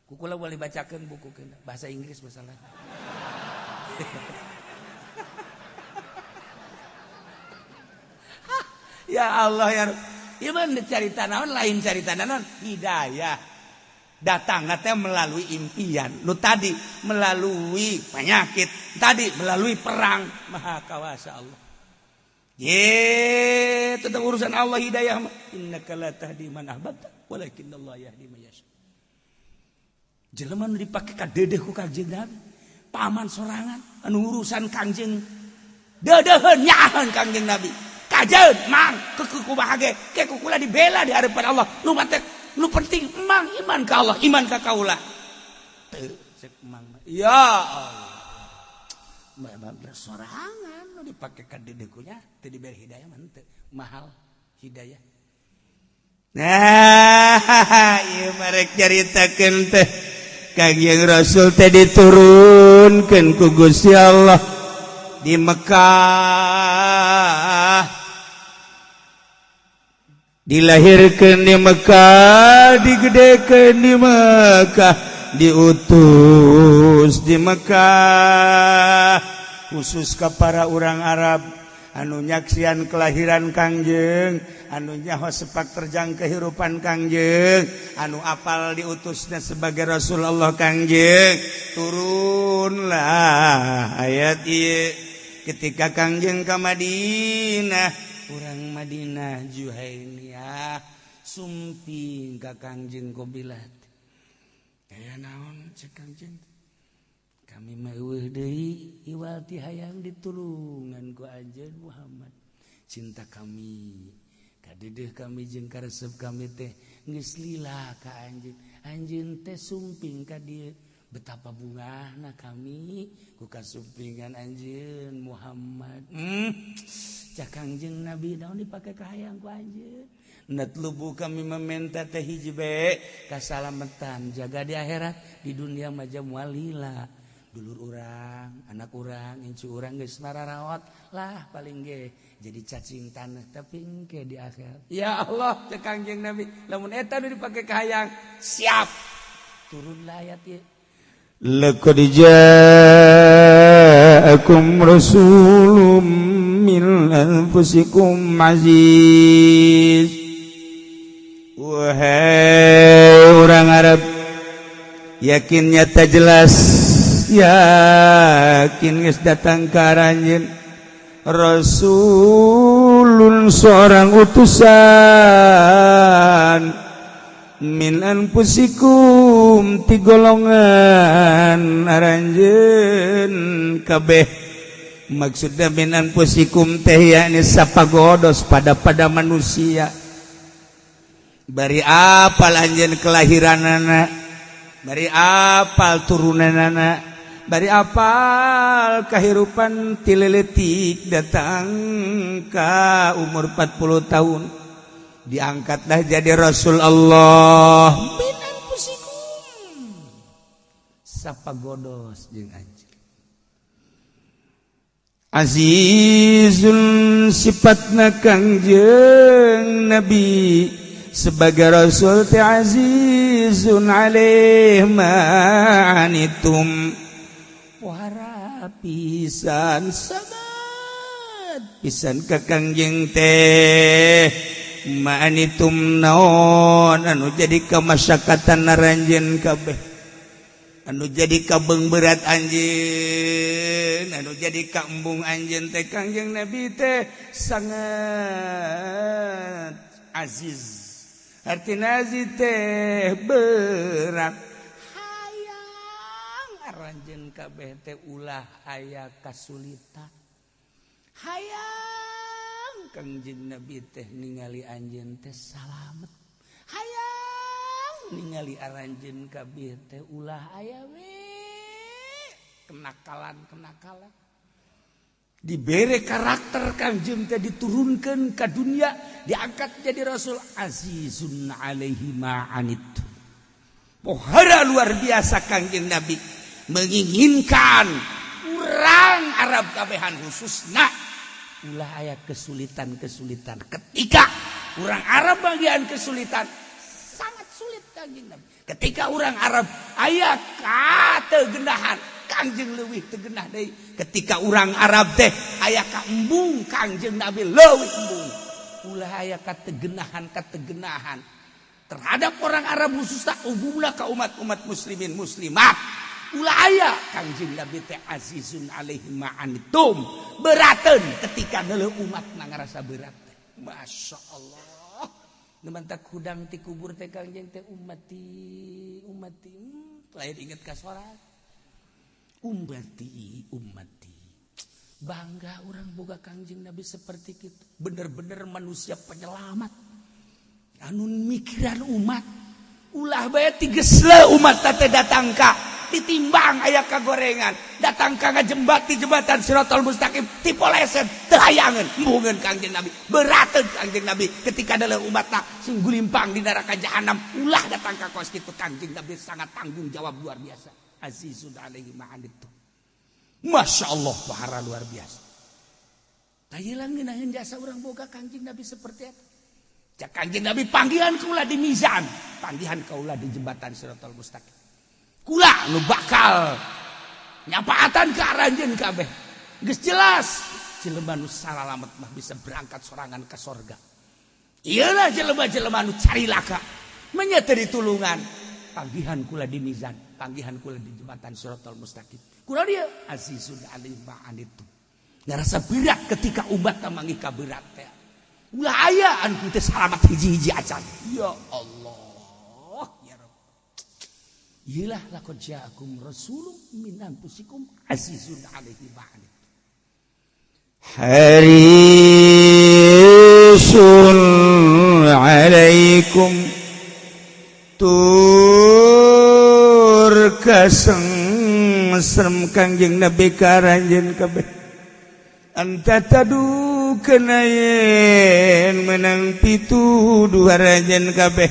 Kukula boleh bacakan buku bahasa Inggris masalah. Ya Allah ya. Iman cari tanaman lain cari tanaman hidayah. Datang nanti melalui impian. Lu tadi melalui penyakit, tadi melalui perang. Maha kawasa Allah. Ye, tetap urusan Allah hidayah. Innaka la tahdi man ahbabta, walakinnallaha yahdi man yasha. Jelema nu dipake ka dedeh ku Kangjeng Nabi. Paman sorangan anu urusan Kangjeng. Dedeuheun nyaaheun Kangjeng Nabi. Kajeun mang keukeuh kumaha ge, ke ku kula dibela di hadapan Allah. Nu mate nu penting mang iman ka Allah, iman ka kaula. Teu cek mang. Ya Allah. Memang sorangan nu dipake ka dedeh ku nya teu dibere hidayah mah teu. Mahal hidayah. Nah, ieu marek nyaritakeun teh Kangjeng Rasul teh diturunkeun ku Gusti Allah di Mekah, dilahirkeun di Mekah, digedekeun di Mekah, diutus di Mekah, khusus ka para urang Arab anu nyaksian kelahiran Kangjeng, anu nyaho sepak terjang kehidupan Kangjeng, anu apal diutusnya sebagai Rasulullah Kangjeng. Turunlah ayat ieu ketika Kangjeng ka Madinah, urang Madinah Juhainiyah sumping ka Kangjeng qobilat. Aya naon cek Kangjeng? Kami mah eueuh deui iwal ti hayang ditulungan ku anjeun Muhammad. Cinta kami kadedeh kami jeung karesep kami teh geus lila ka anjeun. Anjeun teh sumping ka dieu. Betapa bungahna kami ku kasumpingan anjeun Muhammad. Cak Kangjeng Nabi naon dipake ka hayang ku anjeun. Natlubu kami meminta teh hiji be kasalamatan jaga di akhirat, di dunia mah walila. Dulur urang, anak urang, incu urang geus mararaot lah paling ge jadi cacing tanah, tapi engke di akhirat. Ya Allah, cek Kangjeng Nabi, lamun eta nu dipake kahayang, siap. Turunlah ayat ieu. Laqad ja'akum rasulun min anfusikum aziz. Wahai orang Arab, yakin nyata jelas, yakin geus datang ka aranjeun rasulun seorang utusan, min anfusikum ti golongan aranjeun kabeh. Maksudna min anfusikum teh yakni sapagodos pada pada manusia. Bari apal anjeun kelahiranana, bari apal turunanana, bari apal kahirupan ti leletik datang ka umur 40 tahun diangkatlah jadi Rasul Allah. Min anfusikum sapagodos jeung anjeun. Azizun sifatna Kangjeng Nabi sebagai Rasul teh azizun alaih ma'anitum, pohara pisan sangat pisan ka Kangjeng teh ma'anitum naon anu jadi kamasyakatan aranjeun kabeh, anu jadi kabeng berat anjeun, anu jadi kaembung anjeun teh Kangjeng Nabi teh sangat aziz. Artina aziz teh berat. Hayang aranjeun kabeh teh ulah aya kasulitan. Hayang Kangjeng Nabi teh ningali anjeun teh salamet. Hayang ningali aranjeun kabeh teh ulah aya we kenakalan-kenakalan. Dibere karakter Kangjeng teh diturunkan ke dunia, diangkat jadi Rasul. Azizun alaihi ma'anit, pohara luar biasa Kangjeng Nabi menginginkan urang Arab kabehan khususna ulah aya kesulitan-kesulitan. Ketika orang Arab bagian kesulitan sangat sulit Kangjeng Nabi. Ketika orang Arab aya kategenahan, Kangjeng leuwih tegenah deui. Ketika orang Arab teh aya kaembung, Kangjeng Nabi leuwih embung. Ulah aya kategenahan-kategenahan terhadap orang Arab khususna umumna ka umat-umat muslimin muslimat. Ulah aya Kangjeng Nabi teh azizun alaihi ma'anitum, berateun ketika neuleuh umat na ngarasa berat teh. Masya Allah. Nu mantak hudang ti kubur teh Kangjeng teh ummati ummati, lain inget ka salat. Ummati ummati. Bangga orang boga Kangjeng Nabi seperti itu. Bener-bener manusia penyelamat. Anu mikiran umat. Ulah bae tigesle umat teh datang ka ditimbang aya kagorengan, datang ka ngajembat di jembatan Siratal Mustaqim tipoleset teu hayangeun embungeun Kangjeng Nabi. Berateun Kangjeng Nabi ketika dalam umatna sing gulimpang di neraka jahanam. Ulah datang ka kos kitu Kangjeng Nabi sangat tanggung jawab luar biasa. Azizun alaihi ma'anittu. Masya Allah pahara luar biasa. Tayelang ngeunaheun jasa urang boga Kangjeng Nabi seperti eta. Cak Kangjeng Nabi panggilan kaula di mizan, panggihan kaula di jembatan Siratal Mustaqim. Kula nu bakal nyapaatan ka aranjeun kabeh. Geus jelas jelema nu salalamet mah bisa berangkat sorangan ka sorga. Iyalah jelema-jelema nu carilaka menya teu ditulungan. Panggihan kula di mizan, panggihan kula di jembatan Siratal Mustaqim. Kula dia azizun alaihi ma'anittu. Ngarasa berat ketika umat manggih ka berat teh. Ulah aya anu teu salamat hiji-hiji acan. Ya Allah, ya Rabb. Iyalah laqad ja'akum rasulun min anfusikum azizun alaihi ma'anittu. Harisun alaikum tur kaseng serem Kangjeng Nabi ka aranjeun kabeh. Anta tadu Ngadudukeun ayeun menang pituduh aranjeun kabeh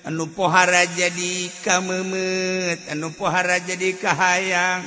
anu pohara jadi kameumeut anu pohara jadi kahayang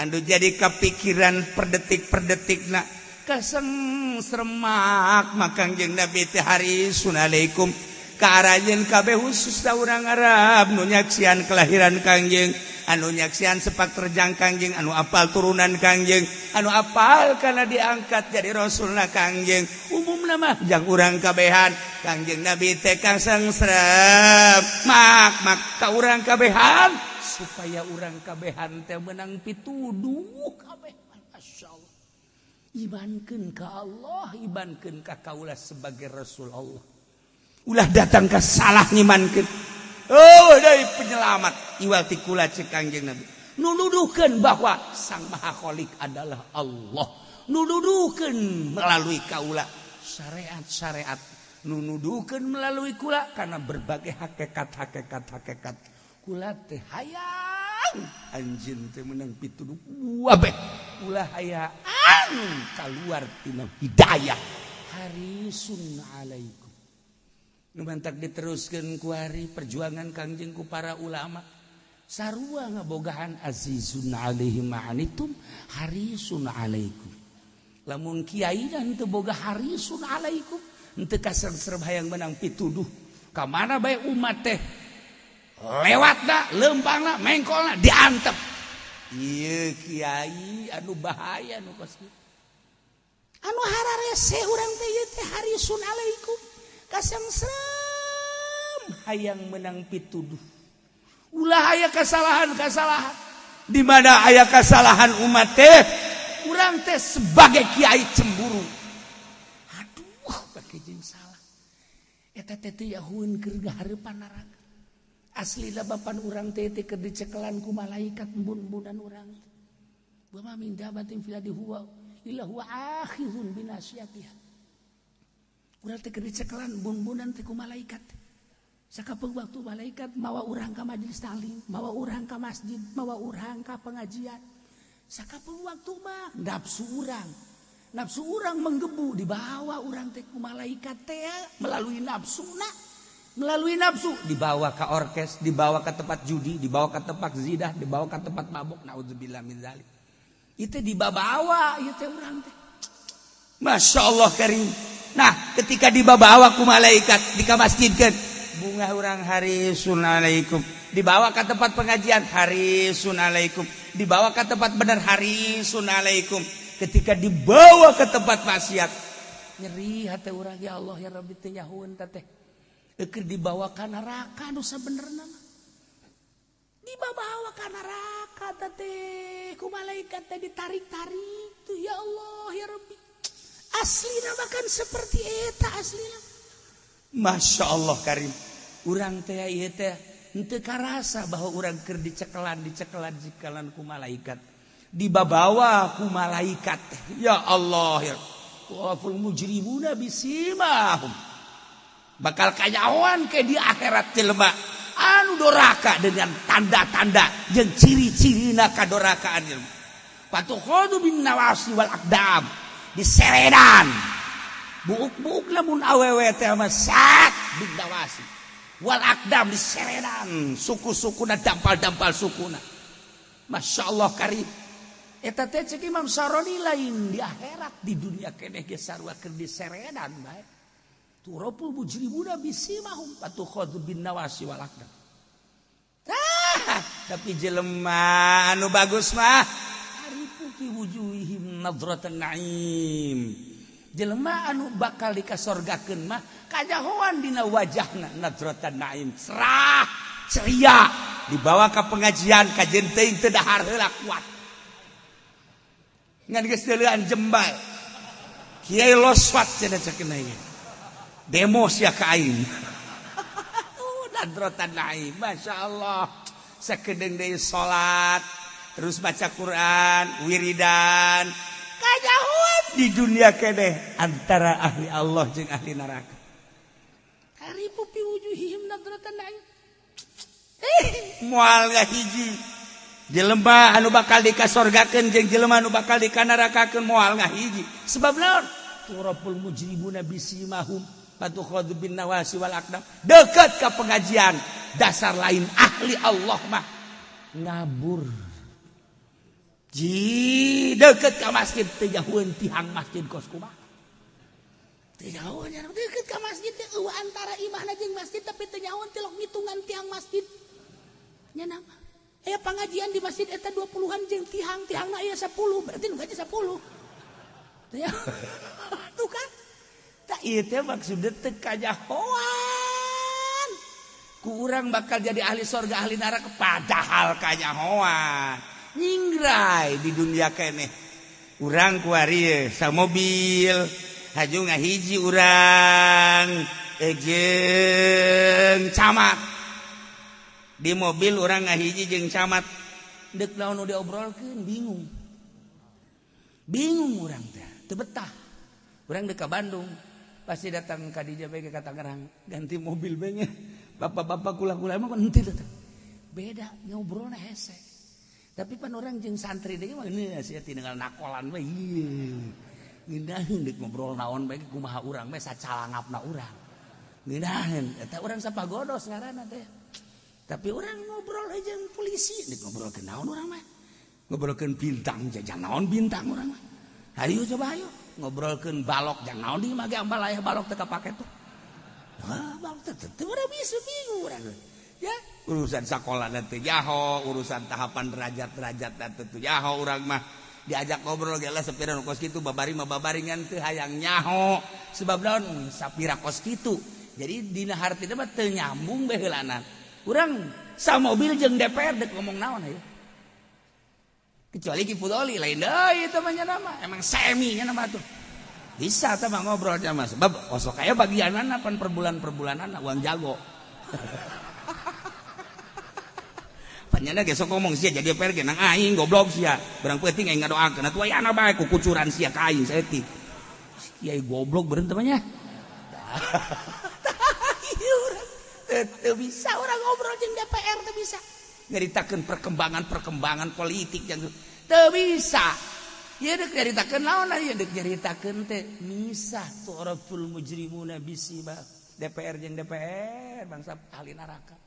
anu jadi kapikiran per detik-per detikna kaseng sermak makangjeng Nabi teh harisun alaikum ka aranjeun kabeh khususna urang Arab nu nyaksian kelahiran Kangjeng anu nyaksian sepak terjang Kangjeng anu apal turunan Kangjeng anu apal karena diangkat jadi rasulna Kangjeng umumna mah jang urang kabehan Kangjeng Nabi teh kasengsrem mak mak ka urang kabehan supaya urang kabehan teh menang pituduh kabeh. Masyaallah, imankeun ka Allah, imankeun ka kaula sebagai Rasul Allah, ulah datang ka salah ngimankeun. Oh, dari penyelamat iwal ti kula cek Kangjeng Nabi nuduhkeun bahwa Sang Maha Khalik adalah Allah, nuduhkeun melalui kaula syariat-syariat, nuduhkeun melalui kula karena berbagai hakikat-hakikat hakikat kula teh hayang anjeun teh menang pituduh kabeh, ulah hayang keluar tina hidayah. Harisun alaikum. Nu mantak diteruskeun ku hari perjuangan Kangjeng ku para ulama sarua ngabogahan azizun alaihi ma'anitum harisun alaikum. Lamun kiai dan teu boga harisun alaikum henteu kasengsrem hayang menang pituduh ka mana bae umat teh lewatna leumpangna mengkolna diantep. Ieu kiai anu bahaya nu kos kieu anu hararese urang teh ieu teh harisun alaikum kasengsrem hayang menang pituduh, ulah aya kesalahan-kesalahan di mana aya kesalahan umat teh urang teh sebagai kiai cemburu, aduh pake jeung salah eta teh teu yahueun keur hareupan neraka. Aslina bapan urang teh teh keur dicekelan ku malaikat embun-embunan urang wa ma min dabatin fil ardi huwa illa huwa akhizun binasiyatiha. Urang teh keur dicekelan embun-embunan teh ku malaikat. Sakapeung waktu malaikat mawa urang ka majelis taklim, mawa urang ka masjid, mawa urang ka pengajian. Sakapeung waktu mah nafsu urang. Nafsu urang menggebu dibawa urang teh ku malaikat teh melalui nafsuna. Melalui nafsu dibawa ke orkes, dibawa ke tempat judi, dibawa ke tempat zidah, dibawa ke tempat mabuk. Naudzubillah min zalik. Itu dibawa ieu teh urang teh. Masya Allah karim. Nah, ketika dibawa ku malaikat di masjidkeun, bunga urang harisun alaikum. Dibawa ke tempat pengajian harisun alaikum. Dibawa ke tempat benar harisun alaikum. Ketika dibawa ke tempat maksiat, nyeri hati urang, ya Allah ya Rabbi teh nyahueun teh. Keur dibawa ka neraka nu sabenerna mah. Dibawa ka neraka teh ku malaikat teh ditarik-tarik tuh, ya Allah ya Rabbi. Aslina bahkan seperti eta aslina. Masya Allah karim. Urang teh ieu teh henteu karasa bahwa urang keur dicekelan dicekelan cikelan ku malaikat. Dibabawa ku malaikat. Ya Allah ya. Waful mujrimuna bisimahum. Bakal kanyahoan ke di akhirat jelema anu doraka dengan tanda-tanda jeung ciri-cirina kadorakaan jelema. Patukhadu bin nawasi wal aqdam diseredan. Buuk-buuk lamun awewe teh mah sak bin nawasi wal aqdam diseredan suku-sukuna dampal-dampal sukuna. Masya Allah karim. Eta teh cek Imam Saroni lain di akhirat di dunia keneh ge sarua keur diseredan bae. Turapul mujrimuna bisimahum patukhadhu bin nawasi wal aqdam. Ah, tapi jelema anu bagus mah arifu fi wujuhihim nadratan na'im. Jelema anu bakal dikasorgakeun mah kajahoan dina wajahna nadratan na'im, cerah, ceria, dibawa ka pengajian kajen teuing teu dahar heula kuat. Ngan geus deuleuan jembal. Kiai loswat cenah ceuk ieu. Demo sia ka aing. Nadratan na'im, Masya Allah. Sakedeung deui salat, terus baca Quran, wiridan. Kajauhan di dunia keneh antara ahli Allah jeung ahli neraka. Karibu fi wujuhihim nadratan na'im. Moal ngahiji. Jelema anu bakal dikasorgakeun jeung jelema anu bakal dikanarakakeun moal ngahiji. Sebab naon? Turabul mujrimuna bisimahum patukhadhu bin nawasi wal aqdam. Deket ke pengajian, dasar lain ahli Allah mah ngabur. Ji deket ke masjid teu jauheun tihang masjid kos kumaha. Teu jauheun deket ka masjid teh eueuh antara imahna jeung masjid tapi teu nyahoeun tilok ngitungan tiang masjid. Nya nama. Aya pengajian di masjid eta 20-an jeung tihang, tihangna aya 10, berarti nu gaji 10. Tuh kan. Tak ieu teh maksudna teu kanyahoan. Ku urang bakal jadi ahli sorga ahli neraka padahal kanyahoan. Nyingrai di dunia keneh. Urang kuari sa mobil, haju ngahiji urang jeung camat. Di mobil urang ngahiji jeung camat. Deuk naon nu diobrolkeun bingung. Bingung urang teh, teu betah. Urang deuk ka Bandung, pasti datang ka dieu bae ka Tangerang, ganti mobil bae nya. Bapak-bapak kula-kula emang henteu datang. Beda ngobrolna hese. Tapi pan orang jeung santri deui mah geus sia tinggal nakolan we ieu. Ngeunaheun deuk ngobrol naon bae kumaha urang we sacalangapna urang. Ngeunaheun eta urang sapagodos ngaranna teh. Tapi urang ngobrol jeung polisi deuk ngobrolkeun naon urang mah. Ngobrolkeun bintang jajang naon bintang urang mah. Hayu coba hayu ngobrolkeun balok jang naon di mah ge ambal aya balok teu kapake tuh. Hah, balok teh teu urang bisa bingung urang. Ya, urusan sekolah nanti jaho, urusan tahapan derajat-derajat nanti tuh jaho urang mah diajak ngobrol ge lah sapira nu kos kitu babari mah babaringan teu hayang nyaho sebab naon sapira kos kitu. Jadi dina hartina mah teu nyambung bae heulanan. Urang samobil jeung DPR deuk ngomong naon hayu. Kecuali Ki Fudoli lain deui eta mah nya nama, emang semi nya nama tuh. Bisa teh mah ngobrol sama sebab osok aya bagianana pan per bulan-perbulanana uang jago. Panyana ge sok ngomong sia jadi DPR ge nang aing goblok sia. Barang peuting aing ngadoakeun atuh aya bae ku kucuran sia ka aing saeutik. Kiai goblok beureun teh mah nya. Teu bisa urang ngobrol jeung DPR teu bisa. Nyaritakeun perkembangan-perkembangan politik jeung teu bisa. Ieu deuk nyaritakeun naon ieu deuk nyaritakeun teh misah tu'raful mujrimuna bisiba. DPR jeung DPR bangsa ahli neraka.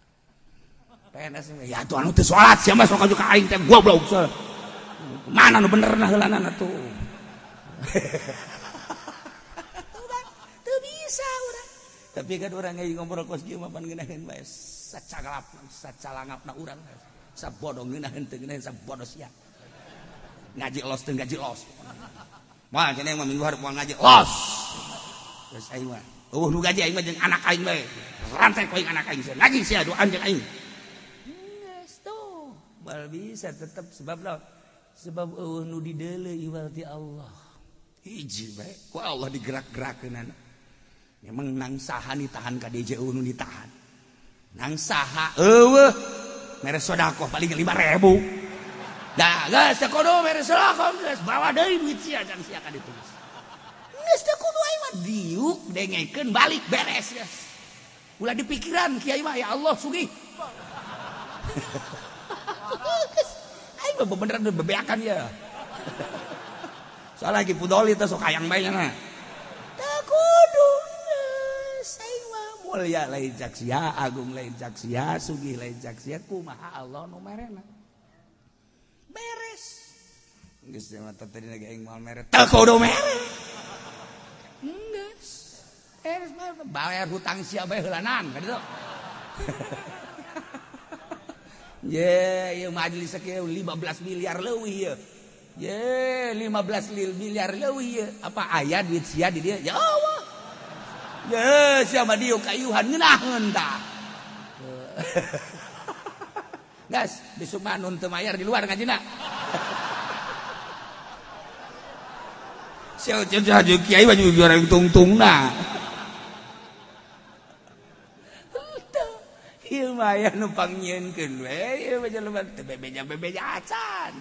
PNS ya tuh anu teu salat sia mah sok ka aing teh goblok. Mana nu bener nah heulanana tuh. Teu bisa urang. Tapi kan urang ge ngobrol kos kieu mah pan ngeunaheun bae sacagalap sacalangapna urang. Sabodo ngeunaheun teu ngeunaheun sabodo sia. Ngaji los teu ngaji los. Moal cenah mah minggu hareup moal ngaji los. Geus aing mah eueuh nu gaji aing mah jeung anak aing bae. Rantai ku aing anak aing sia. Ngaji sia doan jeung aing. Bal bisa tetap sebab lah sebab eueuh nu dideuleu iwal ti Allah. Hiji bae ku Allah digerak-gerakeunana. Memang nang saha ditahan ka DJ eueuh nu ditahan. Nang saha eueuh mere sedekah paling 5.000. Dah geus teu kudu mere sedekah geus bawa deui duit sia jang sia ka ditu. Geus teu kudu aing mah diuk dengekeun balik beres geus. Ulah dipikiran kiai mah ya Allah sugih. Aing mah beneran bebeakan ya. Soalnya lagi Fudoli teh sok hayang bae nya. Teu kudu geus aing mah mulia lain cak sia, agung lain cak sia, sugih lain cak sia, kumaha Allah nu merena. Beres. Geus mah tadi lagi aing moal mere. Teu kudu mere. Geus. Beres mah bayar hutang sia bae heulanan ka ditu. Ye, ieu majelis sakieu 15 miliar leuwih ieu. Ye, 15 miliar leuwih ieu. Apa aya duit sia di dieu? Ya Allah. Ye, sia mah dieu kayuhan ngeunaheun tah. Gas, besok mah nun teu mayar di luar ngajina. Sia cenah kiai mah juara tungtungna. Ieu mah aya nu pangnyieunkeun we, ieu mah jelema teu bebeja-bebeja acan.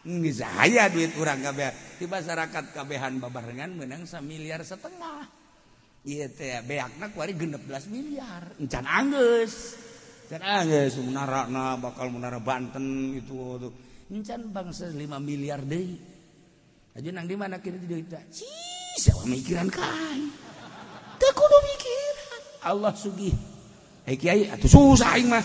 Geus aya duit urang kabeh di masyarakat kabehan babarengan meunang 1,5 miliar. Ieu teh beakna kuari 16 miliar. Encan anggeus. Encan anggeus munarana bakal munara Banten gitu tuh. Encan bangsa 5 miliar deui. Aju nang di mana kieu duit teh? Ih, mikiran ka aing. Teu kudu mikiran. Allah sugih. Eh kiai atuh susah aing mah.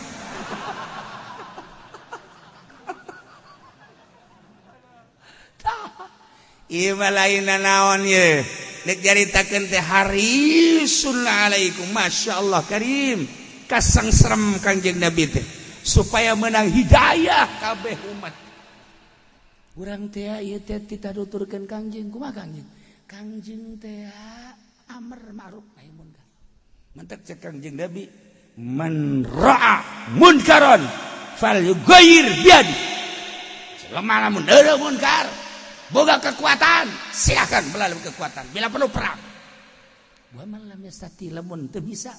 Ieu mah lain naon ye. Nek caritakeun teh harisun alaikum masyaallah karim. Kasangserem Kangjeng Nabi teh supaya menang hidayah kabeh umat. Urang teh ieu teh titaduturkeun Kangjeng kumaha Kangjeng? Kangjeng teh amar ma'ruf nahi munkar. Mantak cek Kangjeng Nabi man ra'a munkaran falyughayyir biyadi. Selama lamun eueuh munkar boga kekuatan silakan melalui kekuatan bila perlu perang. Wa man lam yastati lamun teu bisa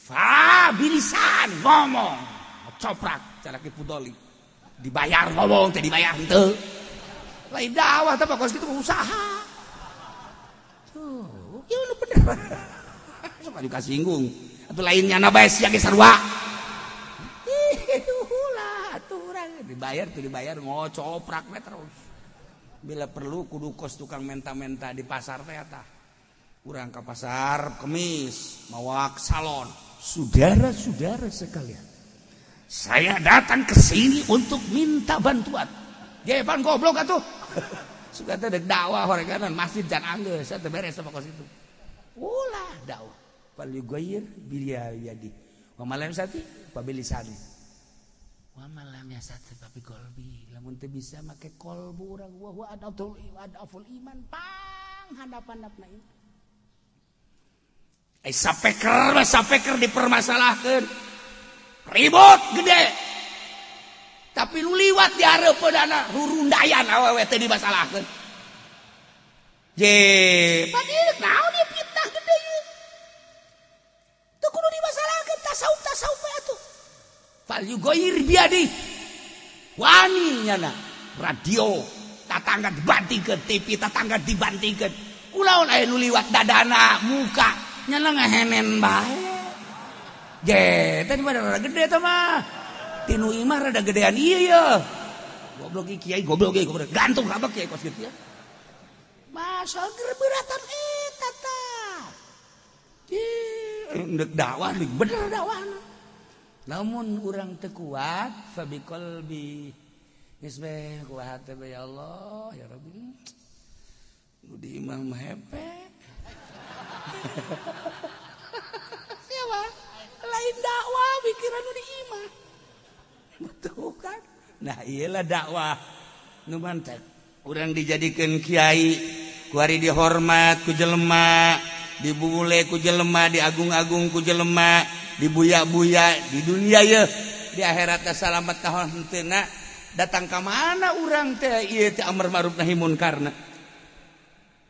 fa bilisan ngomong coprak cara ki pudoli dibayar ngomong teh dibayar henteu. Lain dakwah teh kos kitu usaha. Tuh, ieu nu bener. Sok anu kasinggung. Atuh lain nyana bae sia ge sarua. Ih, ulah atuh urang dibayar tuh dibayar ngocoprak we terus. Bila perlu kudu kos tukang menta-menta di pasar teh eta. Urang ka pasar kemis mawak salon. Saudara-saudara sekalian, saya datang ke sini untuk minta bantuan. Jepan goblok atuh. Suka teh dek dakwah horeganan masjid jan anggeus teh beres sama kos itu. Ulah dakwah. Fal yughayyir bil yadi. Wa malam sati pabilisani. Wa malam yasati papi kolbi. Lamun teu bisa make kolbu urang wa huwa adaful iman pang handap-handapna ieu. Ai sapeker sapeker dipermasalahkeun. Ribut gede. Tapi lu liwat di hareupeunana rurundayan awewe teh dimasalahkeun. Je, padahal naon ieu fitnah gede ieu. Teu kudu dimasalahkeun tasawuf-tasawuf we atuh. Fal yughayyir biyadi. Wani nyana radio tatangga dibantingkeun, TV tatangga dibantingkeun. Kulaon aya nu liwat dadana muka nyana ngahenen bae. Je, tadi mah rada gede teh mah. Tinu imah rada gedean ieu ye. Goblok ieu kiai goblok ieu goblok. Gantung kabeh kiai kos kitu ya. Masa gerberatan eta tah. Ih, ndek dakwah bener dakwahna. Namun urang teu kuat fa biqalbi. Geus we kuat teh ya Allah ya Rabbi. Nu di imah mah hepe. Siapa? Lain dakwah pikiran nu di imah. Betul kan? Nah iyalah dakwah nu mantek. Urang dijadikeun kiai, kuari dihormat ku jelema, dibule ku jelema, diagung-agung ku jelema, dibuya-buya di dunia ye, di akhirat teh salamet tahun henteuna. Datang ka mana urang teh ieu teh amar ma'ruf nahi munkarna.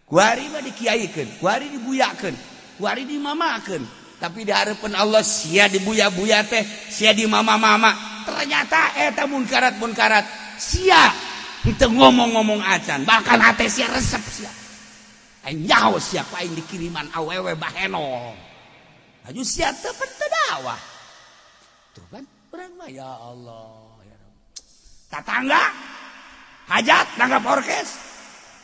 Kuari mah dikiaikeun, kuari dibuyakeun, kuari dimamakeun. Tapi di hareupeun Allah sia dibuya-buya teh, sia dimama-mama. Ternyata eta munkarat-munkarat sia henteu ngomong-ngomong acan, bahkan hate sia resep sia. Aing nyaho sia ku aing dikiriman awewe baheno. Aju sia teu teu dakwah. Tuh kan urang mah ya Allah ya Rabb. Tatangga hajat nanggap orkes.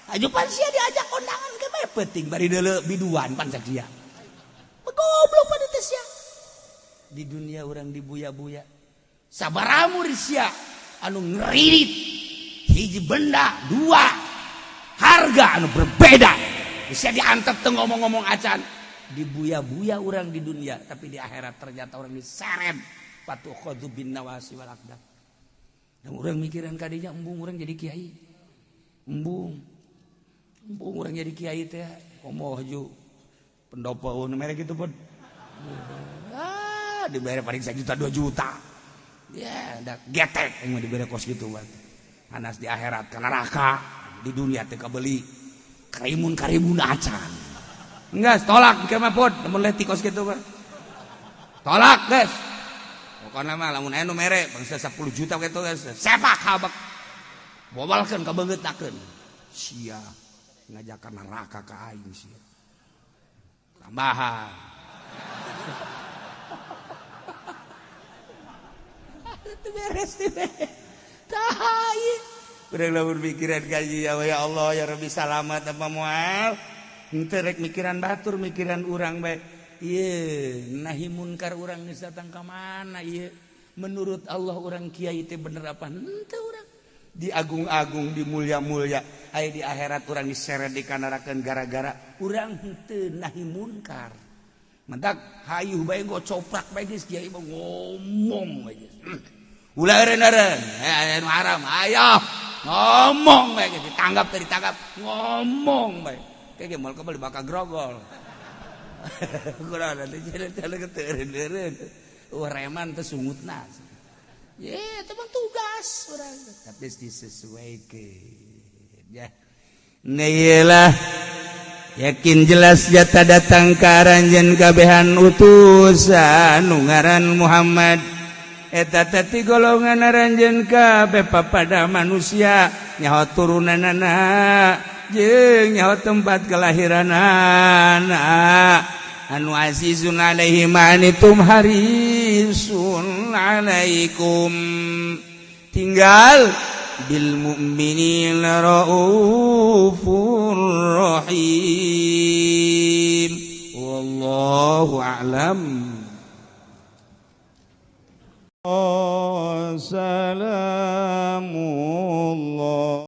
Aju pan sia diajak kondangan ke bae penting bari deuleu biduan pan cak sia. Goblok pada teh sia. Di dunia urang dibuya-buya. Sabaramu sia anu ngeririt hiji benda dua harga anu berbeda. Bisa diantep teu ngomong-ngomong acan. Dibuya-buya urang di dunia tapi di akhirat ternyata orang diseret patukhadhu bin nawasi wal aqdam. Dan urang mikiran kadinya embung urang jadi kiai. Embung. Embung urang jadi kiai teh komo haju pendopo merek gitu pun. Ah, dibayar paling 1 juta 2 juta. Ya, da getek yang diberi kos gitu bang. Anas di akhirat ke neraka, di dunia teh kabeli karimun-karimun acan. Enggak, tolak ke mah pod, lamun leti kos gitu bang. Tolak, guys. Pokona mah lamun aya nu mere bangsa 10 juta kitu guys. Sepak habek. Bobalkeun ka beungeutakeun. Sia ngajakan neraka ka aing sia. Tambahan. Itu beres teh. Tah ieu. Urang lamun pikiran ka ya Allah ya Rabbi salamat apa moal. Henteu rek mikiran batur, mikiran urang bae. Ieu nahi munkar urang geus datang ka mana ieu? Menurut Allah urang kiai teh bener apa henteu? Urang diagung-agung, dimulia-mulia, aya di akhirat urang diseret dikanarakeun gara-gara urang henteu nahi munkar. Mentak hayuh bae, gocoprak bae geus, kiai mah ngomong bae geus. Ulah eureun-eureun, aya nu haram, ayo ngomong bae geus, ditangkap teh ditangkap, ngomong bae. Kayak moal kebal bakal grogol. Kurang nanti jalan-jalan ke eureun-eureun. Wah, reman teh sungutna. Ye, itu mah tugas urang. Tapi disesuaikan ya. Lah, yakin jelas jata datang ka aranjeun kabehan utusan nu ngaran Muhammad. Eta teh golongan aranjeun kabeh papada manusia, nyaho turunanana jeung nyaho tempat kelahiranana. Anu azizun alaihi ma anittum harisun alaikum, tinggal bil mu'minina raufur rahim. Wallahu a'lam. Salam.